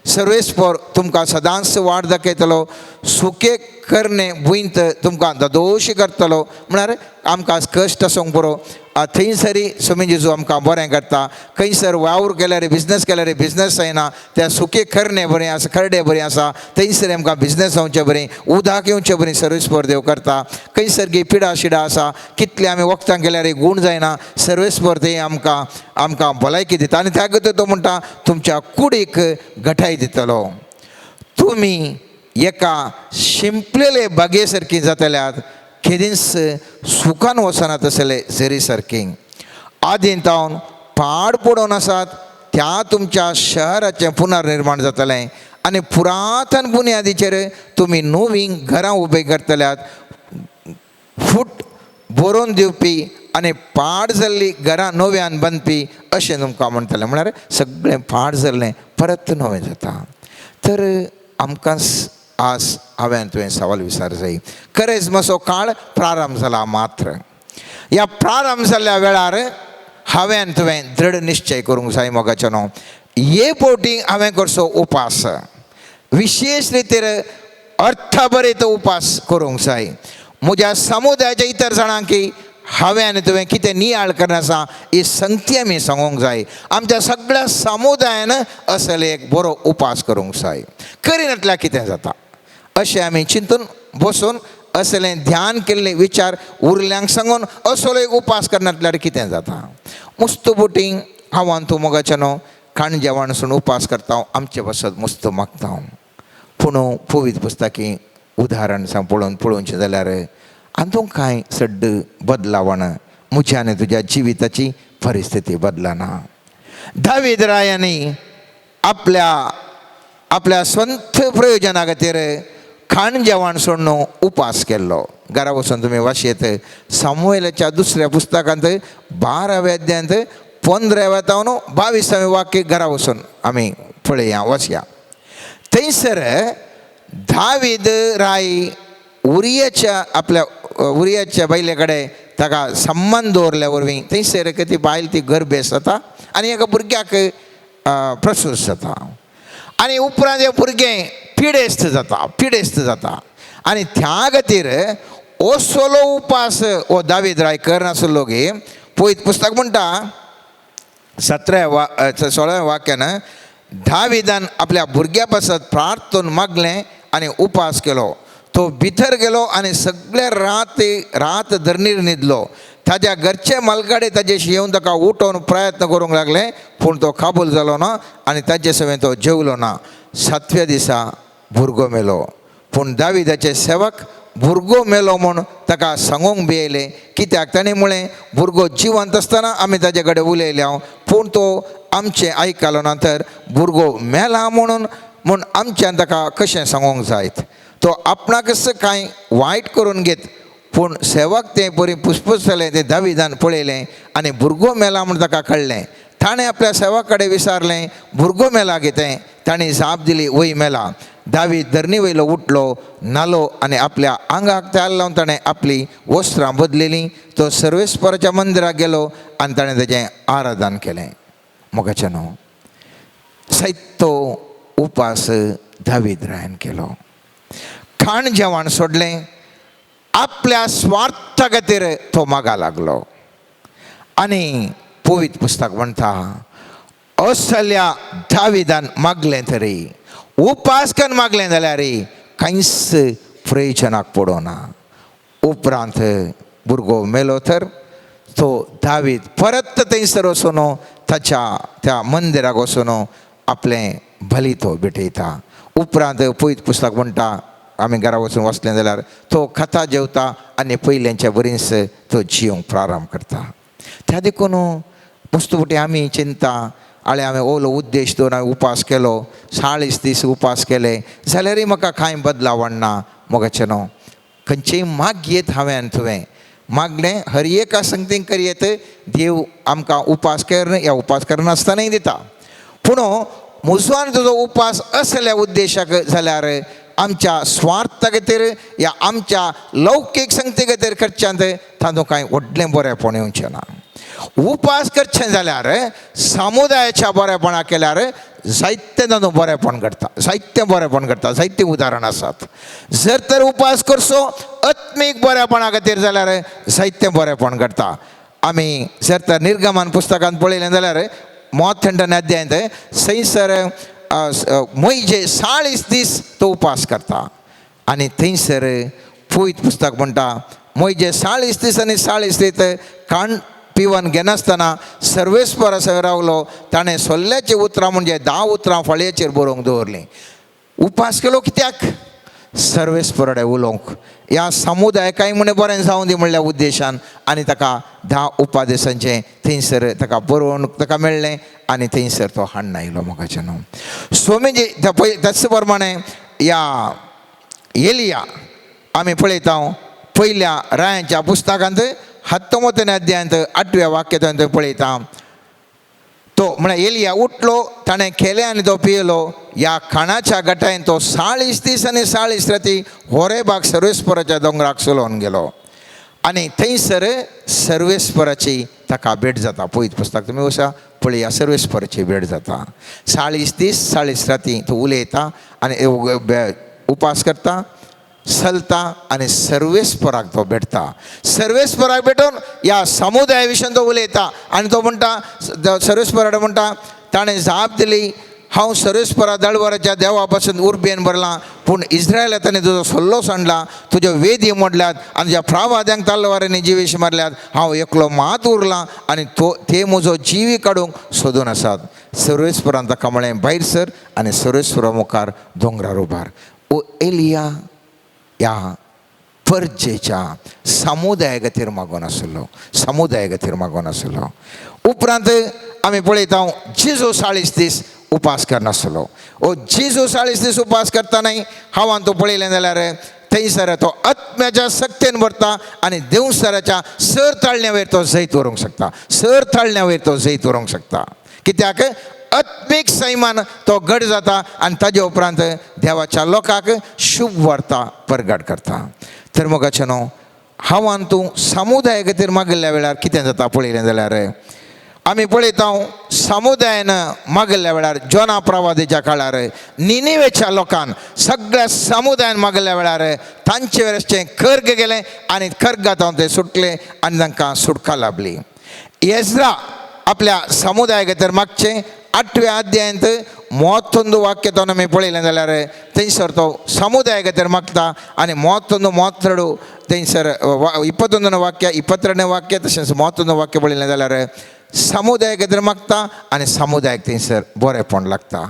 सर्वेस्पर तुमकां सदांच वाट दाखयतलो, सुके करणे भुंयत तुमकां ददोशी करतलो. म्हळ्यार आमकां कश्ट आसूंक पुरो, थंयसरी स्वामी जेजू आमकां बरें करता. खंयसर वावर केल्यार बिजनेस केल्यार बिजनेस जायना, त्या सुके करणे बरें आसा, खरडे बरें आसा, थंयसर आमकां बिजनेस जावचें बरें, उदक येवचें बरें सर्वेस्पर देव करता. खंयसर गी पिडा शिडा आसा, कितले आमी वखदां केल्यार गूण जायना, सर्वेस्पर ते आमकां आमकां भलायकी दिता. आनी त्या खातीर तो म्हणटा तुमच्या कुडीक घटाय दितलो. तुमी एका शिंपलेले बागे सारकी जातल्यात, केदींच सुखान वचना तसले झरी सारकी. आदीं तावन पाड पडून आसात त्या तुमच्या शहराचें पुनर्निर्माण जातलें आनी पुरातन बुन्यादीचेर तुमी नवीं घरां उबीं करतल्यात. फूट बरोवन दिवपी आनी पाड जाल्लीं घरां नव्यान बांदपी अशें तुमकां म्हणटलें. म्हळ्यार सगळें पाड जाल्लें परत नवें जाता. तर आमकां आज हांवें तुवें सवाल विचार जाय. करेज्माचो काळ प्रारंभ जाला मात्र ह्या प्रारंभ जाल्ल्या वेळार हांवें तुवें दृढ निश्चय करूंक जाय मोगाचें न्हू. हे फावटी हांवें करचो उपास, विशेश रितीर अर्थभरीत उपास करूंक जाय. म्हज्या समुदायाच्या इतर जाणांक हांवें आनी तुवें कितें नियाळ करना आसा ही संगती आमी सांगूंक जाय. आमच्या सगळ्या समुदायान असले एक बरो उपास करूंक जाय. करिनातल्यार कितें जाता अशें आमी चिंतून बसून असलें ध्यान केल्ले विचार उरल्यांक सांगून असलो एक उपास करनातल्यार कितें जाता. मुस्त बोटींग हांव आनी तूं मोगाचें न्हू खाण जेवण सून उपास करता, आमचे पासत मुस्त मागता. पूण पवित्र पुस्तकी उदाहरण सांग पळोवन पळोवचें जाल्यार हातूंत कांय सड्ड बदलावण म्हज्या आनी तुज्या जिविताची परिस्थिती बदलना. दावीद रायांनी आपल्या आपल्या स्वंत प्रयोजना खातीर खाण जेवण सोडून उपास केल्लो. घरा वचून तुमी वाचयत सामुएलाच्या दुसऱ्या पुस्तकांत 12व्या अध्यायांत 15व्या तावन 22व्या वाक्य घरा वचून आमी पळया वाचया. थंयसर दावीद राय उरियाच्या आपल्या उरियाच्या बायले कडेन ताका संबंद दवरल्या वरवीं थंयसर ती बायल ती गर्भेस्त जाता आनी एका भुरग्याक प्रसूत जाता आनी उपरांत हें भुरगें पिडेस्त जाता, पिडेस्त जाता. आनी त्या खातीर असलो उपास हो दावीद राय करनासलो गे. पवित्र पुस्तक म्हणटा 16व्या वाक्यान दाविदान आपल्या भुरग्या पासत प्रार्थून मागलें आनी उपास केलो. तो भितर गेलो आनी सगळे रात रात धरणीर न्हिदलो. ताज्या घरचे मालगाडे ताजेशी येवन ताका उठोवन प्रयत्न करूंक लागले, पूण तो काबूल जालो ना आनी ताजे सवें तो जेवलो ना. 7व्या दिसा भुरगो मेलो. पूण दाविदाचे सेवक भुरगो मेलो म्हूण ताका सांगूंक भियेले, कित्याक ताणें म्हळें भुरगो जिवंत आसतना आमी ताजे कडेन उलयले हांव, पूण तो आमचें आयकलो ना, तर भुरगो मेला म्हणून म्हूण आमच्यान ताका कशें सांगूंक जायत. तो आपणाकच कांय वायट करून घेत, पूण सेवक तें बरी पुसपुसले तें दाविदान पळयलें आनी भुरगो मेला म्हूण ताका कळ्ळें. ताणें आपल्या सेवा कडेन विचारलें भुरगो मेला कितें? ताणें जाप दिली वय मेला. दावीद धरणी वयलो उठलो, न्हालो आनी आपल्या आंगाक तेल लावन ताणें आपली वस्त्रां बदलेलीं. तो सर्वेस्पराच्या मंदिराक गेलो आनी ताणें ताचें आराधन केलें. मोगाचें न्हू साहित्य उपास दावीद रायान केलो. खाण जेवण सोडलें, आपल्या स्वार्था खातीर तो मागा लागलो. आनी पवित्र पुस्तक म्हणटा असल्या दाविदान मागलें तरी उपास करून मागलें जाल्यार कांयच प्रयोजनाक पडना. उपरांत भुरगो मेलो तर तो दावीद परत थंयसर वचून ताच्या त्या मंदिराक वचून आपलें बली तो भेटयता. उपरांत पवित्र पुस्तक म्हणटा आमी घरा वचून वचलें जाल्यार तो खाता जेवता आनी पयल्यांच्या बरीच तो जिवंक प्रारंभ करता. त्या देखून वस्तू आमी चिंता आळे हांवें ओलो उद्देश दवरून हांवें उपास केलो, 40 दीस उपास केले जाल्यारय म्हाका कांय बदलाव हाडना. मोगाचें न्हू खंयचेय मागयेत हांवें आनी तुवें मागलें हर एका संगतीन करयेत देव आमकां उपास कर ह्या उपास करनासतनाय दिता. पूण म्हजो आनी तुजो उपास असल्या उद्देशाक जाल्यार आमच्या स्वार्था खातीर या आमच्या लौकीक संगती खातीर करच्यांत तातूंत कांय व्हडलें बरेंपण येवचें ना. उपास करचें जाल्यार समुदायाच्या बरेपणा केल्यार जायतें तातूंत बरेंपण घडटा, जायतें बरेंपण घडटा, जायतीं उदाहरणां आसात. जर तर उपास करचो आत्मीक बरेपणा खातीर जाल्यार जायतें बरेंपण घडटा. आमी जर तर निर्गमन पुस्तकांत पळयलें जाल्यार मोथंडन अध्यायांत थंयसर मोयजे 40 दीस तो उपास करता आनी थंयसर पवित्र पुस्तक म्हणटा मोयजे 40 दीस आनी 40 दीस खाण पिवन घेनासतना सर्वेस्पर असो रावलो. ताणें सोल्ल्याचीं उतरां म्हणजे 10 उतरां फळयेचेर बरोवंक दवरलीं. उपास केलो कित्याक? सर्वेस्परा कडेन उलोवंक, ह्या समुदाय कांय म्हण बरें जावं दी म्हणल्या उद्देशान. आनी ताका 10 उपादेशांचें थंयसर ताका बरोवन ताका मेळ्ळें आनी थंयसर तो हाडून आयलो. मोगाचें न्हू स्वामीजी पळय त्याच प्रमाणे ह्या एलिया आमी पळयता पयल्या रायांच्या पुस्तकांत 19 अध्यायांत 8व्या वाक्यांत पळयता तो म्हळ्यार एलिया उठलो, ताणें खेलें आनी तो पियलो. ह्या खाणाच्या गटायन तो 40 दीस आनी 40 राती होरेबाग सर्वेस्पराच्या दोंगराक चलोवन गेलो आनी थंयसर सर्वेस्पराची ताका भेट जाता. पवित्र पुस्तक तुमी वसा पळया, सर्वेस्पराची भेट जाता. 40 दीस 40 राती तो उलयता आनी उपास करता, चलता आनी सर्वेस्पराक तो भेटता. सर्वेस्पराक भेटून ह्या समुदाया विशीं तो उलयता आनी तो म्हणटा सर्वेस्परा म्हणटा ताणें जाप दिली हांव सर्वेस्परा दळवराच्या देवा पासून उर्बेन भरलां, पूण इस्रायला ताणें तुजो सल्लो सांडला, तुज्यो वेदी मोडल्यात आनी तुज्या प्रावाद्यांक तलवारांनी जिवेश मारल्यात. हांव एकलो मात उरलां आनी तो ते म्हजो जिवी काडूंक सोदून आसात. सर्वेस्परान ताका म्हळें भायर सर आनी सर्वेस्परा मुखार दोंगरार उबार. ओ एलिया ह्या परजेच्या समुदाया खातीर मागून आसलो, समुदाया खातीर मागून आसलो. उपरांत आमी पळयता जेजू 40 दीस उपास करनासलो. ओ जेजू 40 दीस उपास करता न्हय हांवान तो पळयलें जाल्यार थंयसर तो आत्म्याच्या सक्तेन भरता आनी देवसराच्या सर ताळण्या वयर तो जैत व्हरूंक शकता, सर ताळण्या वयर तो जैत व्हरूंक शकता. कित्याक? आत्मीक सैमान तो घट जाता आनी ताजे उपरांत देवाच्या लोकांक शुभ वार्ता परगट करता. तर मोगाचें न्हू हांवान तूं समुदाया खातीर मागिल्ल्या वेळार कितें जाता पळयलें जाल्यार आमी पळयता समुदायान मागिल्ल्या वेळार जोना प्रवादीच्या काळार निनिवेच्या लोकान सगळ्या समुदायान मागिल्ल्या वेळार तांचे वेळचे खर्ग गेलें आनी खर्गांत ते सुटले आनी तांकां सुटका लाभली. एज्रा आपल्या समुदाया खातीर मागचें 8व्या अध्यायांत 31 वाक्य तो आमी पळयलें जाल्यार थंयसर तो समुदाया खातीर मागता आनी 31 32 थंयसर 21 वाक्य 22 वाक्य तशेंच 31 वाक्य पळयलें जाल्यार समुदाया खातीर मागता आनी समुदायाक थंयसर बरेंपण लागता.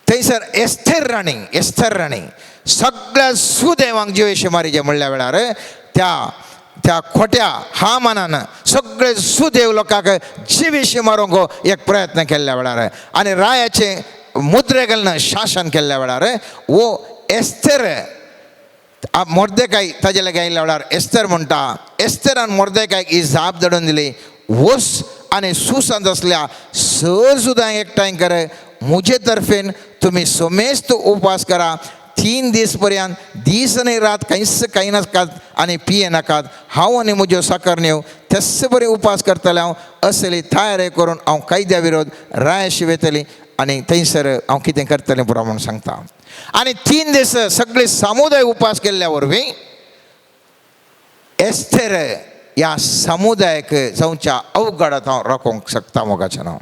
थंयसर एस्थेर राणी, एस्थेर राणी सगळ्या सुदैवांक जिवेशी मारीचे म्हणल्या वेळार त्या त्या खोट्या हामानान सगळे सुदेव लोकांक जिवेशी मारूंक एक प्रयत्न केल्ल्या वेळार आनी रायाचे मुद्रे घालून शासन केल्ल्या वेळार वो एस्थेर मोर्देकाय ताजे लागीं आयिल्ल्या वेळार एस्थेर म्हणटा, एस्थेरान मोर्देकायक ही जाप धाडून दिली, वस आनी सुसांत आसल्या सर सुद्दां एकठांय कर. म्हजे तर्फेन तुमी समेस्त उपास करा 3 दीस पर्यंत, दीस आनी रात कांयच खायनाकात आनी पियेनाकात. हांव आनी म्हज्यो साकरण्यो तेच बरें उपास करतलें. हांव असली तयारी करून हांव कायद्या विरोध रायाशी वयतली आनी थंयसर हांव कितें करतलें पुरो म्हूण सांगता. आनी 3 दीस सगळे समुदाय उपास केल्ल्या वरवीं एस्तेर ह्या समुदायाक जावच्या अवघडांत हांव राखूंक शकता. मोगाचें नांव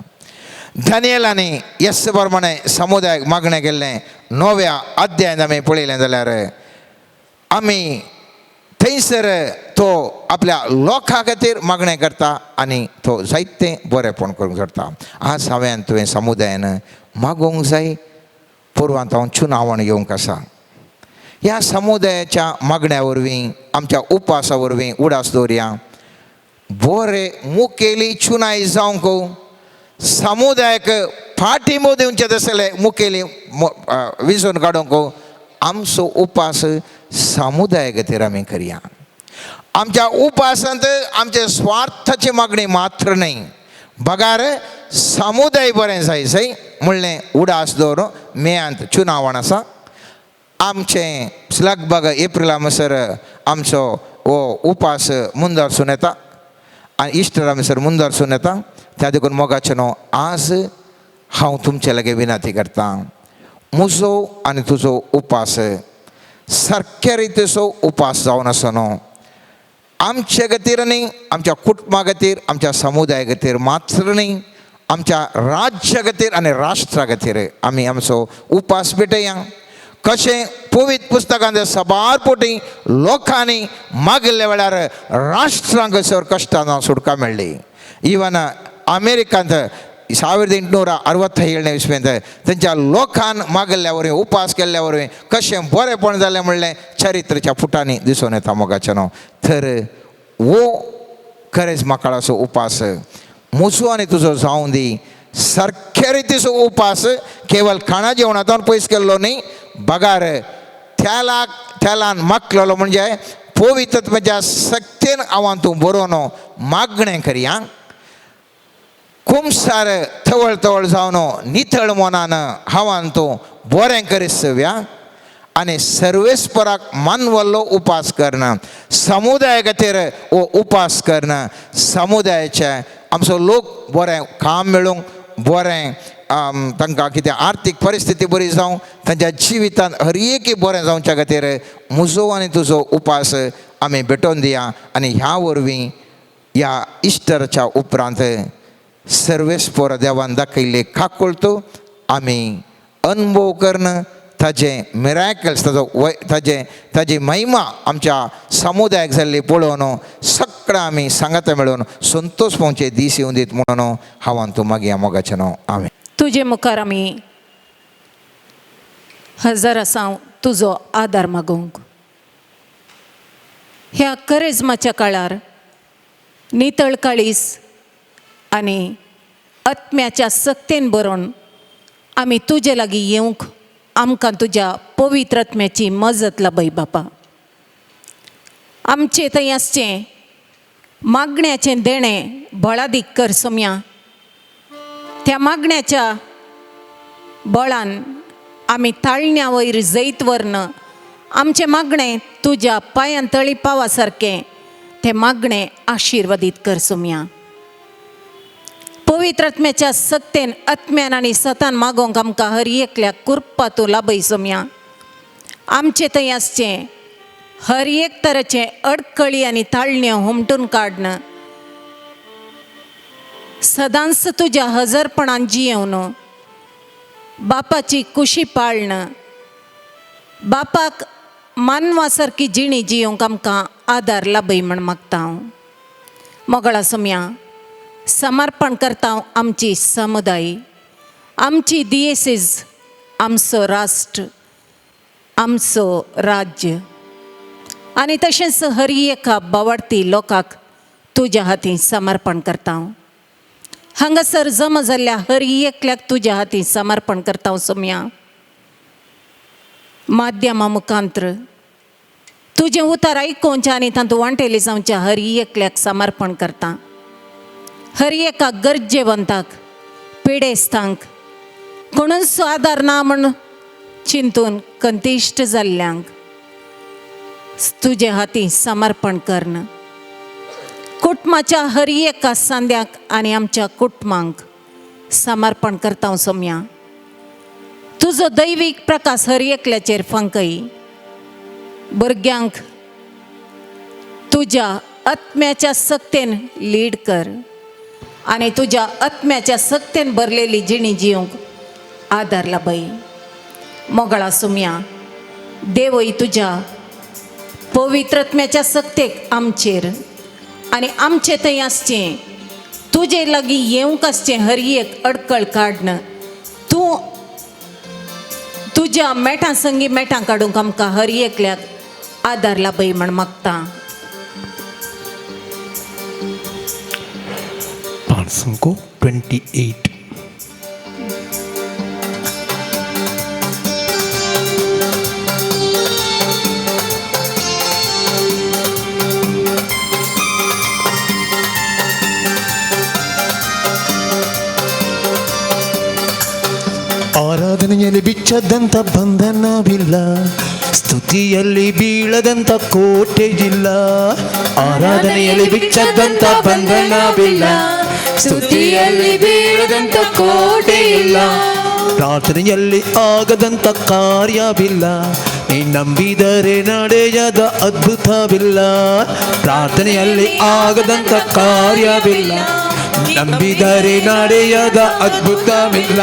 दानियेलांनी येस प्रमाणे समुदायाक मागणें केल्लें 9व्या अध्यायांत आमी पळयलें जाल्यार आमी थंयसर तो आपल्या लोकां खातीर मागणें करता आनी तो जायतें बरेंपण करूंक शकता. आज हांवें तुवें समुदायान मागूंक जाय. पुर्वांत हांव चुनावण येवंक आसा. ह्या समुदायाच्या मागण्या वरवीं आमच्या उपासा वरवीं उडास दवरया. बरे मुखेली चुनाय जावंक समुदायाक फाटिंबो दिवचे तसले मुखेली विजून काडूंक आमचो उपास समुदाया खातीर आमी करया. आमच्या उपासांत आमच्या स्वार्थाची मागणी मात्र न्हय, बगार समुदाय बरें जाय जाय म्हणलें उडास दवरून मेयांत चुनावण आसा. आमचें लगभग एप्रिला म्हणसर आमचो हो उपास मुंदारसून येता आनी इश्टरा म्हणसर मुंदारसून येता. त्या देखून मोगाचें न्हू आज हांव तुमचे लागीं विनंती करता, म्हजो आनी तुजो उपास सारक्या रितीचो उपास जावन आसा न्हू. आमचे खातीर न्ही, आमच्या कुटुंबा खातीर, आमच्या समुदाया खातीर मात्र न्ही, आमच्या राज्या खातीर आनी राष्ट्रा खातीर आमी आमचो उपास भेटया. कशें पवित्र पुस्तकांत सबार पोटी लोकांनी मागिल्ल्या वेळार राष्ट्रांक सर कश्टान सुटका मेळ्ळी. इवन अमेरिकांत 1867ನೇ ಇಸ್ವಿಂದ तांच्या लोकान मागिल्ल्या वरवीं उपास केल्ल्या वरवीं कशें बरेंपण जालें म्हणलें चरित्राच्या फुटांनी दिसून येता. मोगाचें न्हू तर हो खरेंच म्हाकाळाचो उपास म्हजो आनी तुजो जावं दी. सारक्या रितीचो उपास केवल खाणा जेवणांतल्यान पयस केल्लो न्ही, बगार तेलाक तेलान माखलेलो म्हणजे पवित्रत्वाच्या शक्तीन हांव तूं बरोवन मागणें करया. कुमसार तवळ तवळ जावन नितळ मनान हांवान तूं बरें करीत आनी सर्वेस्पराक मानवल्लो उपास करना, समुदाया खातीर हो उपास करना. समुदायाचे आमचो लोक बरें काम मेळूंक, बरें तांकां कितें आर्थीक परिस्थिती बरी जावं, तांच्या जिवितांत हर एक बरें जावच्या खातीर म्हजो आनी तुजो उपास आमी भेटोवन दिया. आनी ह्या वरवीं ह्या इश्टराच्या उपरांत सर्वेस्पर देवान दाखयल्ले काकुळतो आमी अनुभव करून ताजें मिरायकल्स ताजो ताजें ताजी महिमा आमच्या समुदायाक जाल्ली पळोवन सगळें आमी सांगाता मेळोवन संतोश पावचे दीस येवन दीत म्हणून हांव तूं मागीर मोगाचें न्हू. आमी तुजे मुखार आमी हजर आसा तुजो आदार मागूंक. ह्या करेजमाच्या काळार नितळ काळीस आनी आत्म्याच्या सक्तेन बरोवन आमी तुजे लागीं येवंक आमकां तुज्या पवित्र आत्म्याची मजत लाभय बापा. आमचें थंय आसचें मागण्याचें देणें बळादीक कर सोम्या. त्या मागण्याच्या बळान आमी ताळण्या वयर जैत व्हरून आमचें मागणें तुज्या पांयान तळी पावा सारकें तें मागणें आशिर्वादीत कर सोम्या. पवित्र आत्म्याच्या सक्तेन आत्म्यान आनी सतान मागोवंक आमकां हर एकल्याक कुरपा तूं लाभय सोम्या. आमचें थंय आसचें हर एक तरेचें अडकळी आनी ताळण्यो हुमटून काडन सदांच तुज्या हजरपणान जियेवन बापाची कुशी पाळन बापाक मानवा सारकी जिणी जियोवंक आमकां आदार लाभय म्हण मागता हांव. मोगळा सोम्या समर्पण करता आमची समुदाय, आमची दियेसीज, आमचो राष्ट्र, आमचो राज्य आनी तशेंच हर एका बावडती लोकांक तुज्या हातीन समर्पण करता हांव. हांगासर जमा जाल्ल्या हर एकल्याक तुज्या हातीन समर्पण करता हांव सोम्या. माध्यमा मुखांत्र तुजें उतर आयकोवचें आनी तातूंत वांटेली जावच्या हर एकल्याक समर्पण करता. हर एका गरजेवंताक, पिडेस्तांक, कोणूच आदार ना म्हण चिंतून कंतिश्ट जाल्ल्यांक तुजे हाती समर्पण कर्ण कुटुंबाच्या हर एका सांद्याक आनी आमच्या कुटुंबांक समर्पण करता सोम्या. तुजो दैवीक प्रकाश हर एकल्याचेर फांकय. भुरग्यांक तुज्या आत्म्याच्या सक्तेन लीड कर आनी तुज्या आत्म्याच्या सक्तेन भरलेली जिणी जिवंक आदार लाबय. मोगळा सुम्या देवय, तुज्या पवित्रत्म्याच्या सक्तेक आमचेर आनी आमचे थंय आसचें, तुजे लागीं येवंक आसचें हर एक अडकळ काडन तूं तुज्या मेटां संगी मेटां काडूंक आमकां हर एकल्याक आदार लाबय म्हण मागता. पांचसंको 28. ಆರಾಧನೆಯಲ್ಲಿ ಬಿಚ್ಚದಂಥ ಬಂಧನವಿಲ್ಲ, ಸ್ತುತಿಯಲ್ಲಿ ಬೀಳದಂಥ ಕೋಟೆಯಿಲ್ಲ. ಆರಾಧನೆಯಲ್ಲಿ ಬಿಚ್ಚದಂಥ ಬಂಧನವಿಲ್ಲ, ಸ್ತುತಿಯಲ್ಲಿ ಬೀಳದಂಥ ಕೋಟೆಯಿಲ್ಲ. ಪ್ರಾರ್ಥನೆಯಲ್ಲಿ ಆಗದಂಥ ಕಾರ್ಯವಿಲ್ಲ, ನೀ ನಂಬಿದರೆ ನಡೆಯದ ಅದ್ಭುತವಿಲ್ಲ. ಪ್ರಾರ್ಥನೆಯಲ್ಲಿ ಆಗದಂಥ ಕಾರ್ಯವಿಲ್ಲ, ನಂಬಿದರೆ ನಡೆಯದ ಅದ್ಭುತವಿಲ್ಲ.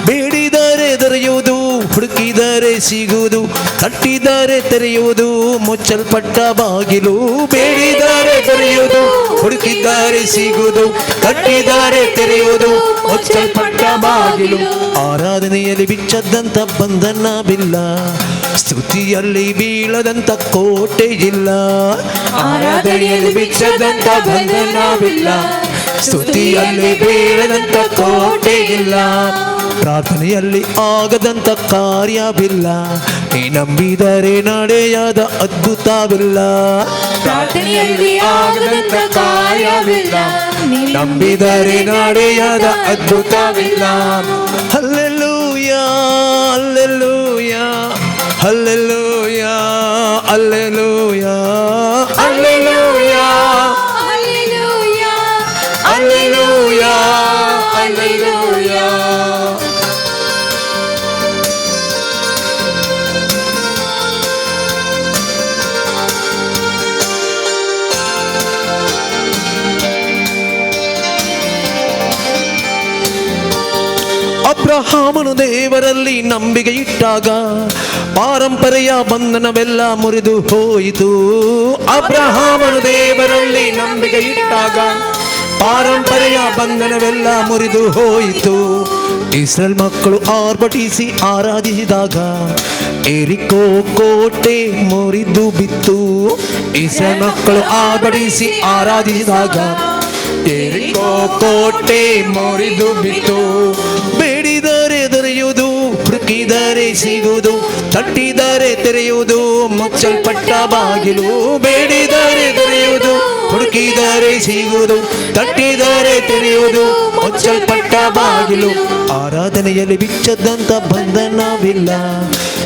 ಬೇಡಿದರೆ ದೊರೆಯುವುದು, ಹುಡುಕಿದರೆ ಸಿಗುವುದು, ತಟ್ಟಿದರೆ ತೆರೆಯುವುದು ಮುಚ್ಚಲ್ಪಟ್ಟ ಬಾಗಿಲು. ಬೇಡಿದರೆ ದೊರೆಯುವುದು, ಹುಡುಕಿದರೆ ಸಿಗುವುದು, ತಟ್ಟಿದರೆ ತೆರೆಯುವುದು ಮುಚ್ಚಲ್ಪಟ್ಟ ಬಾಗಿಲು. ಆರಾಧನೆಯಲ್ಲಿ ಬಿಚ್ಚದಂಥ ಬಂಧನವಿಲ್ಲ, ಸ್ತುತಿಯಲ್ಲಿ ಬೀಳದಂಥ ಕೋಟೆಯಿಲ್ಲ. ಆರಾಧನೆಯಲ್ಲಿ ಬಿಚ್ಚದಂಥ ಬಂಧನವಿಲ್ಲ, ಸ್ತುತಿಯಲ್ಲಿ ಬೀಳದಂಥ ಕೋಟೆಯಿಲ್ಲ. ಪ್ರಾರ್ಥನೆಯಲ್ಲಿ ಆಗದಂಥ ಕಾರ್ಯವಿಲ್ಲ, ನೀ ನಂಬಿದರೆ ನಡೆಯದ ಅದ್ಭುತವಿಲ್ಲ. ಪ್ರಾರ್ಥನೆಯಲ್ಲಿ ಆಗದಂಥ ಕಾರ್ಯವಿಲ್ಲ, ನಂಬಿದರೆ ನಡೆಯದ ಅದ್ಭುತವಿಲ್ಲ. Hallelujah, hallelujah, hallelujah, hallelujah, hallelujah, hallelujah, hallelujah. ಅಬ್ರಹಾಮನು ದೇವರಲ್ಲಿ ನಂಬಿಕೆ ಇಟ್ಟಾಗ ಪಾರಂಪರೆಯ ಬಂಧನವೆಲ್ಲ ಮುರಿದು ಹೋಯಿತು. ಅಬ್ರಹಾಮನು ದೇವರಲ್ಲಿ ನಂಬಿಕೆ ಇಟ್ಟಾಗ ಪಾರಂಪರೆಯ ಬಂಧನವೆಲ್ಲ ಮುರಿದು ಹೋಯಿತು. ಇಸ್ರೇಲ್ ಮಕ್ಕಳು ಆರ್ಭಟಿಸಿ ಆರಾಧಿಸಿದಾಗ ಎರಿಕೋ ಕೋಟೆ ಮುರಿದು ಬಿತ್ತು. ಇಸ್ರೇಲ್ ಮಕ್ಕಳು ಆರ್ಭಟಿಸಿ ಆರಾಧಿಸಿದಾಗ ಎರಿಕೋ ಕೋಟೆ ಮುರಿದು ಬಿತ್ತು. ಬೇಡಿದರೆ ದೊರೆಯುವುದು, ಹುಡುಕಿದರೆ ಸಿಗುವುದು, ತಟ್ಟಿದರೆ ತೆರೆಯುವುದು ಮುಚ್ಚಲ್ಪಟ್ಟ ಬಾಗಿಲು. ಬೇಡಿದರೆ ದೊರೆಯುವುದು, ಹುಡುಕಿದರೆ ಸಿಗುವುದು, ತಟ್ಟಿದರೆ ತೆರೆಯುವುದು ಮುಚ್ಚಲ್ಪಟ್ಟ ಬಾಗಿಲು. ಆರಾಧನೆಯಲ್ಲಿ ಬಿಚ್ಚದಂಥ ಬಂಧನವಿಲ್ಲ,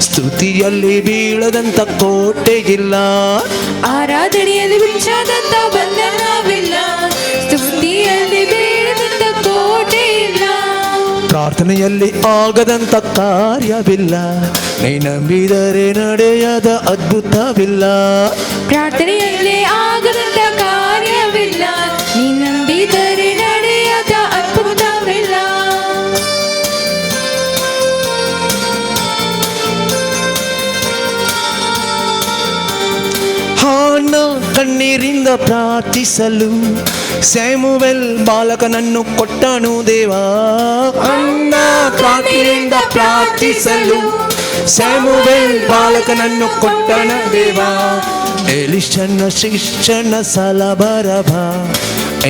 ಸ್ತುತಿಯಲ್ಲಿ ಬೀಳದಂಥ ಕೋಟೆಯಿಲ್ಲ. ಆರಾಧನೆಯಲ್ಲಿ ಬಿಚ್ಚದಂಥ ಬಂಧನವಿಲ್ಲ, ಸ್ತುತಿಯಲ್ಲಿ ಬೀಳದಂಥ ಕೋಟೆಯಿಲ್ಲ. ಪ್ರಾರ್ಥನೆಯಲ್ಲಿ ಆಗದಂಥ ಕಾರ್ಯವಿಲ್ಲ, ನೀ ನಂಬಿದರೆ ನಡೆಯದ ಅದ್ಭುತವಿಲ್ಲ. ಪ್ರಾರ್ಥನೆಯಲ್ಲಿ ಆಗದಂಥ ಕಾರ್ಯವಿಲ್ಲ, ನೀ ನಂಬಿದರೆ ನಡೆಯದ ಅದ್ಭುತವಿಲ್ಲ. ಹಾನ ಕಣ್ಣೀರಿಂದ ಪ್ರಾರ್ಥಿಸಲು ಸ್ಯಾಮುವೆಲ್ ಬಾಲಕನನ್ನು ಕೊಟ್ಟನು ದೇವ. ಅನ್ನ ಪ್ರಾರ್ಥನೆಯಿಂದ ಪ್ರಾರ್ಥಿಸಲು ಸ್ಯಾಮುವೆಲ್ ಬಾಲಕನನ್ನು ಕೊಟ್ಟಣ ದೇವ. ಎಲಿಷನ ಶಿಕ್ಷಣ ಸಲಬರಭ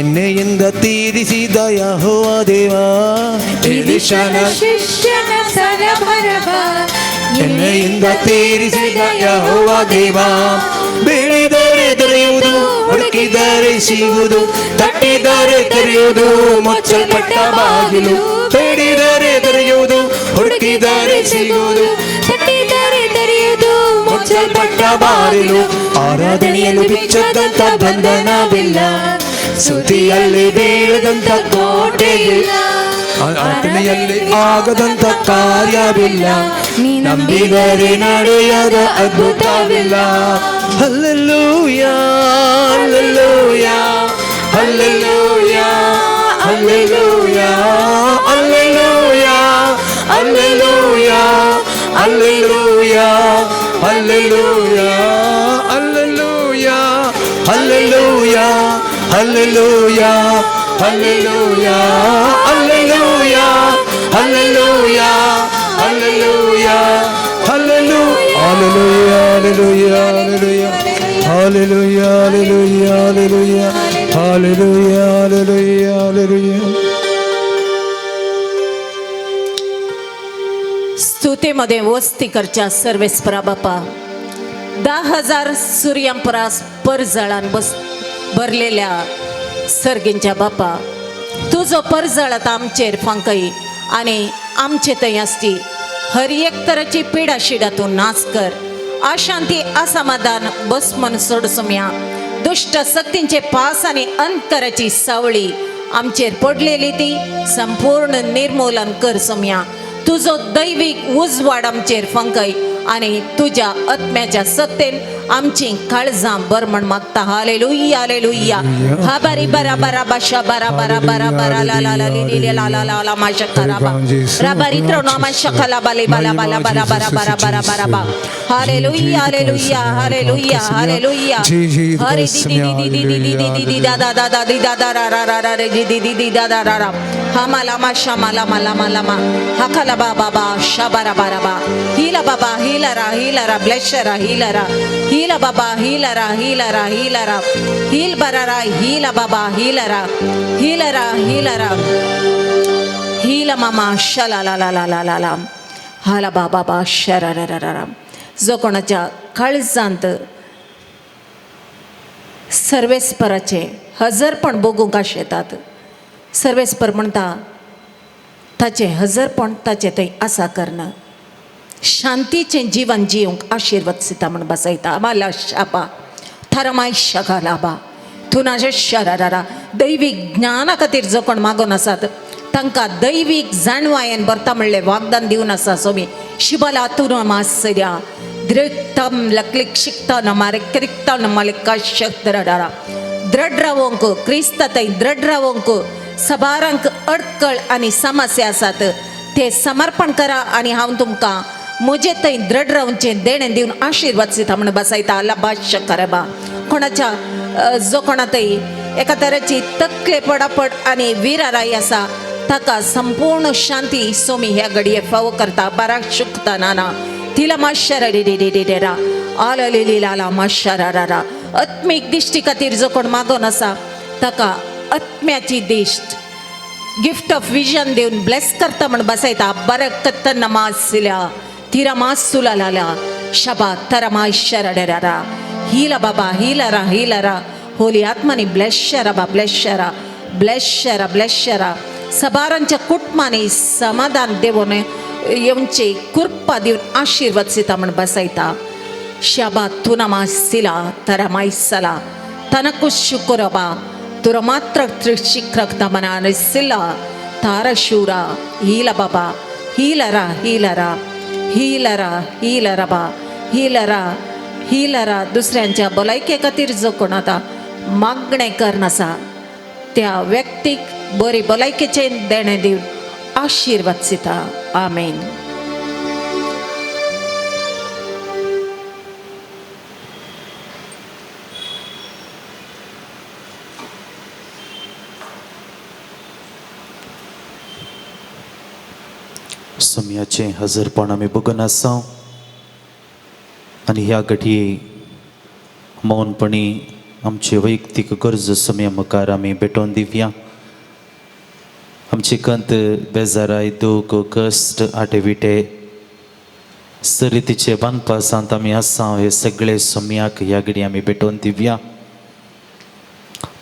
ಎಣ್ಣೆಯಿಂದ ತೀರಿಸಿದ ಯೆಹೋವ ದೇವ. ಎಲಿಷನ ಶಿಷ್ಯನ ಸಲಬರಭ ಎಣ್ಣೆಯಿಂದ ತೀರಿಸಿದ ಯೆಹೋವ ದೇವ. ಬೇಡಿದರೆ ದೊರೆಯುವುದು, ಹುಡುಕಿದರೆ ಹುಡುಕಿದರೆ ಸಿಗುವುದು, ತಟ್ಟಿದರೆ ತೆರೆಯುವುದು, ಮುಚ್ಚಲ್ಪಟ್ಟ ಬಾಗಿಲು. ಬೇಡಿದರೆ ತೆರೆಯುವುದು, ಹುಡುಕಿದರೆ ಸಿಗುವುದು, ತಟ್ಟಿದರೆ ತೆರೆಯುವುದು, ಮುಚ್ಚಲ್ಪಟ್ಟ ಬಾಗಿಲು. ಆರಾಧನೆಯಲ್ಲಿ ಬಿಚ್ಚದಂತ ಬಂಧನವಿಲ್ಲ, ಸ್ತುತಿಯಲ್ಲಿ ಬೀಳದಂತ ಕೋಟೆಯಿಲ್ಲ, ಆರಾಧನೆಯಲ್ಲಿ ಆಗದಂತ ಕಾರ್ಯವಿಲ್ಲ, ನಂಬಿದರೆ ನಡೆಯದ ಅದ್ಭುತವಿಲ್ಲ. Hallelujah, hallelujah, hallelujah, hallelujah, hallelujah, hallelujah, hallelujah, hallelujah, hallelujah, hallelujah, hallelujah, hallelujah, hallelujah, hallelujah, hallelujah, hallelujah. Hallelujah, hallelujah, hallelujah, hallelujah, hallelujah, hallelujah, hallelujah, hallelujah. स्तुतीमध्ये वस्ती करच्या सर्वेस्परा बापा, 10,000 सूर्यांपरास परजळान बस भरलेल्या सर्गींच्या बापा, तुजो परजळ आतां आमचेर फांकय आनी आमचे थंय आसची हर एक तराची पिडा शिडा तूं नाश कर. अशांती असमाधान बस म्हण सोड सोम्या. दुश्ट सक्तींचे पास आनी अंतराची सावळी आमचेर पडलेली ती संपूर्ण निर्मूलन कर सोम्या. तुजो दैवीक उजवाड आमचेर फांकय आनी तुज्या आत्म्याच्या सत्तेन आमची काळजां बर म्हण मागता. Hallelujah, hallelujah. हा बारी बरा बरा बाशा बरा बरा बरा बरा ला ला ला ली ली ला ला ला ला मा शका बा राबारी त्रोना मा शका ला बाले बाला बाला बारा बारा बारा बारा बारा बा. Hallelujah, hallelujah, hallelujah, hallelujah. हरे दी दी दी दी दी दी दी दी दा दा दा दा दी दा दा रा रा रा रा रे दी दी दी दी दा दा रा रा हा मा ला मा शा मा ला मा ला मा ला मा हाकाला बा बा बा शा बा रा बा रा बा हिला बाबा हिला रा हिला रा ब्लेशरा हिला रा हिला बाबा हिला रा हिला रा हिला रा हिल बरा रा हिला बाबा हिला रा हिला रा हिला रा हिला मामा शला ला ला ला ला ला ला हाला बा बाबा शरा रा रा रा. जो कोणाच्या काळजांत सर्वेस्पराचे हजरपण बघूंक आशेतात, सर्वेस्पर म्हणटा ताचें हजरपण ताचें थंय आसा करणं शांतीचें जीवन जिवंक आशिर्वाद दिता म्हण बसयता. माला शापा थरमाय शकालाबा तुनाजे शरारा. दैवीक ज्ञाना खातीर जो कोण मागून आसात तांकां दैवीक जाणवायेन भरता म्हणलें वागदान दिवन आसा सोमी. शिबला तुरमासर्या दृक्तम लक्लिक शिकता नमारे क्रिक्ता नमालिका शक्तरा. द्रढ रावोंक क्रिस्ता थंय द्रढ रावोंक सबारांक अडकळ आनी समस्या आसात ते समर्पण करा आनी हांव तुमकां म्हजे थंय द्रढ रावचें देणें दिवन आशिर्वाद दिता म्हण बसयता. अल्ला करबा कोणाच्या जो कोणा थंय एका तरेची तकले पडापड आनी विराराय आसा ताका संपूर्ण शांती सोमी ह्या घडये फावो करता. बाराक शुकता नाना तिला माशरा रे रे रे रा आलली लाला माशरा रा. आत्मीक दिश्टी खातीर जो कोण मागोन आसा ताका आत्म्याची दिश्ट गिफ्ट ऑफ विजन दिवन ब्लेस करता म्हण बसयता. बरकत नमासिल्या तिरा मासुला लाला शबा तरमा शरडरा हिला बाबा हिला रा हिला रा. होली आत्मानी ब्लेस शरा बा ब्लेस शरा ब्लेस शरा ब्लेस शरा. सबारांच्या कुटुंबांनी समाधान देवून येवचे कृपा दिवन आशिर्वाद दिता म्हण बसयता. शबा तुनमा सिला तरमायसला तनकु शुकुरबा तुरमात्र शिक्रक्तमना सिला तारशूरा हीला बाबा हीलरा हीलरा हीलरा हीलरा बा हीलरा हीलरा. दुसऱ्यांच्या भलायके खातीर जो कोण आतां मागणें करनासा त्या व्यक्तीक बरी भलायकेचें देणें दिवन आशिर्वाद दिता. आमेन. सोम्याचें हजरपण आमी बघून आसा आनी ह्या घडये मौनपणी आमची वैयक्तीक गरजो सोम्या मुखार आमी भेटोवन दिवया. आमची कंत बेजाराय दूख कश्ट आटे विटे सरितीचे बांदपासांत आमी आसा हे सगळे सोम्याक ह्या घडये आमी भेटोवन दिवया.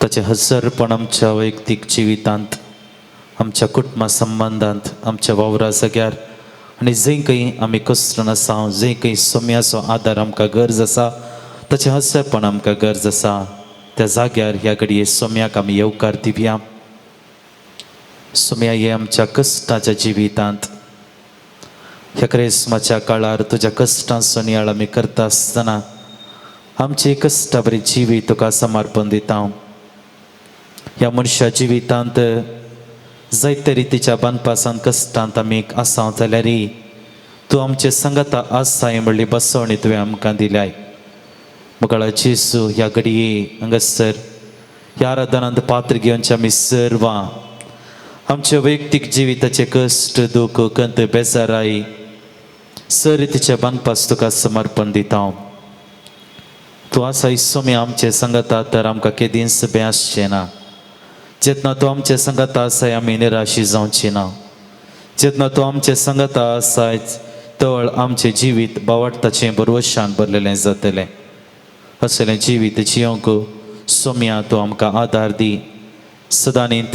ताचें हजरपण आमच्या वैयक्तीक जिवितांत, आमच्या कुटुंबा संबंदांत, आमच्या वावरा जाग्यार आनी जंय खंय आमी कश्टान आसा, जंय खंय सोम्याचो आदार आमकां गरज आसा, ताचें हजरपण आमकां गरज आसा, त्या जाग्यार ह्या घडये सोम्याक आमी येवकार दिवया. सोम्या, हे आमच्या कश्टाच्या जिवितांत ह्या क्रेस्माच्या काळार तुज्या कश्टांचो नियाळ आमी करता आसतना आमचे कश्टा बरी जिवीत तुका समर्पण दिता. ह्या मनशा जिवितांत जायते रितीच्या बांदपासान कश्टांत आमी आसा जाल्यार तूं आमचे संगता आसाय म्हणली बसवणी तुवें आमकां दिल्याय. मुखाळा जेजू, ह्या घडये हांगासर ह्या आराधनांत पात्र घेवचे आमी सर्वां आमच्या वैयक्तीक जिविताचे कश्ट, दुख, कंत, बेजाराय सर रितीचे बांदपास तुका समर्पण दिता. तूं आसा सोमी आमचे संगता तर आमकां केदींच बें आसचें ना. जेन्ना तूं आमचे संगता आसाय आमी निराशी जावची ना. जेन्ना तूं आमचे संगता आसाय तळ आमचें जिवीत बावडताचें बरवशान भरलेलें जातलें. असलें जिवीत जियोंक सोम्या तूं आमकां आदार दी. सदांनीत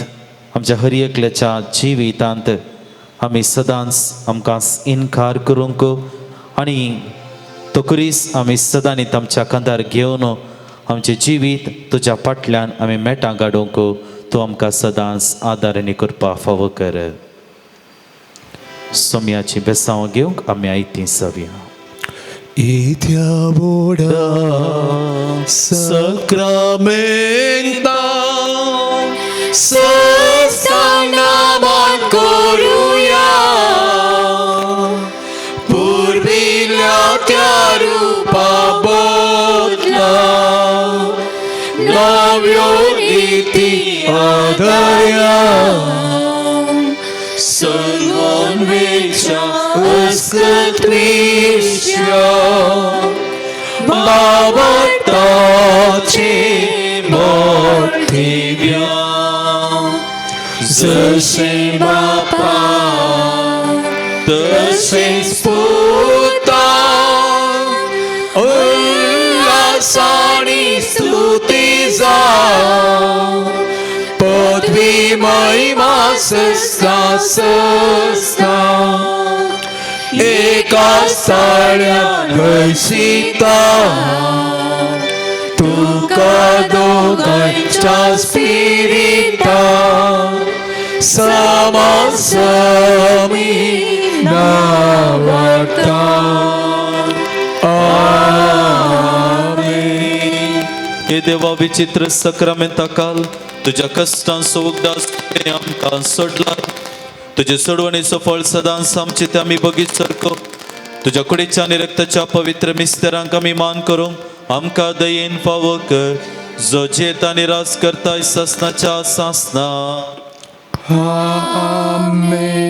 आमच्या हर एकल्याच्या जिवितांत आमी सदांच आमकां इनकार करूंक आनी तो कुरीस आमी सदांनीत आमच्या खांदार घेवन आमचें जिवीत तुज्या फाटल्यान आमी मेटां काडूंक तूं आमकां सदांच आदार आनी करपा फावो कर. सोम्याची बेसांव घेवंक आमी आयतीं जावया. इत्या व्हडा सक्रामेंता सस्तानामान करुया, पुर्विल्ल्या त्या रुपा बदला नव्यो रिती आदर्या सर्वान्वेच्या अस्कत्विश्या बाबताचे मोठेव्या जशें बापा तशेंच पुता उल्हासानी स्तुती जावं पदवी महिमा सस्ता सस्ता एका साळ्या हयसिता तुका दोगांयच्या स्पिरिता समासमी नावाता. आमेन. हे देवा, विचित्र सक्रामेंता काल तुज्या कश्टांचो उगडास तुवें आमकां सोडला. तुजे सोडवणेचो फळ सदांच आमचे ते आमी बगीत सारको तुज्या कुडीच्या आनी रक्ताच्या पवित्र मिस्तेरांक आमी मान करूंक आमकां दयेन फावो कर, जो जेत आनी राज करताय सासनाच्या सासना. आमेन.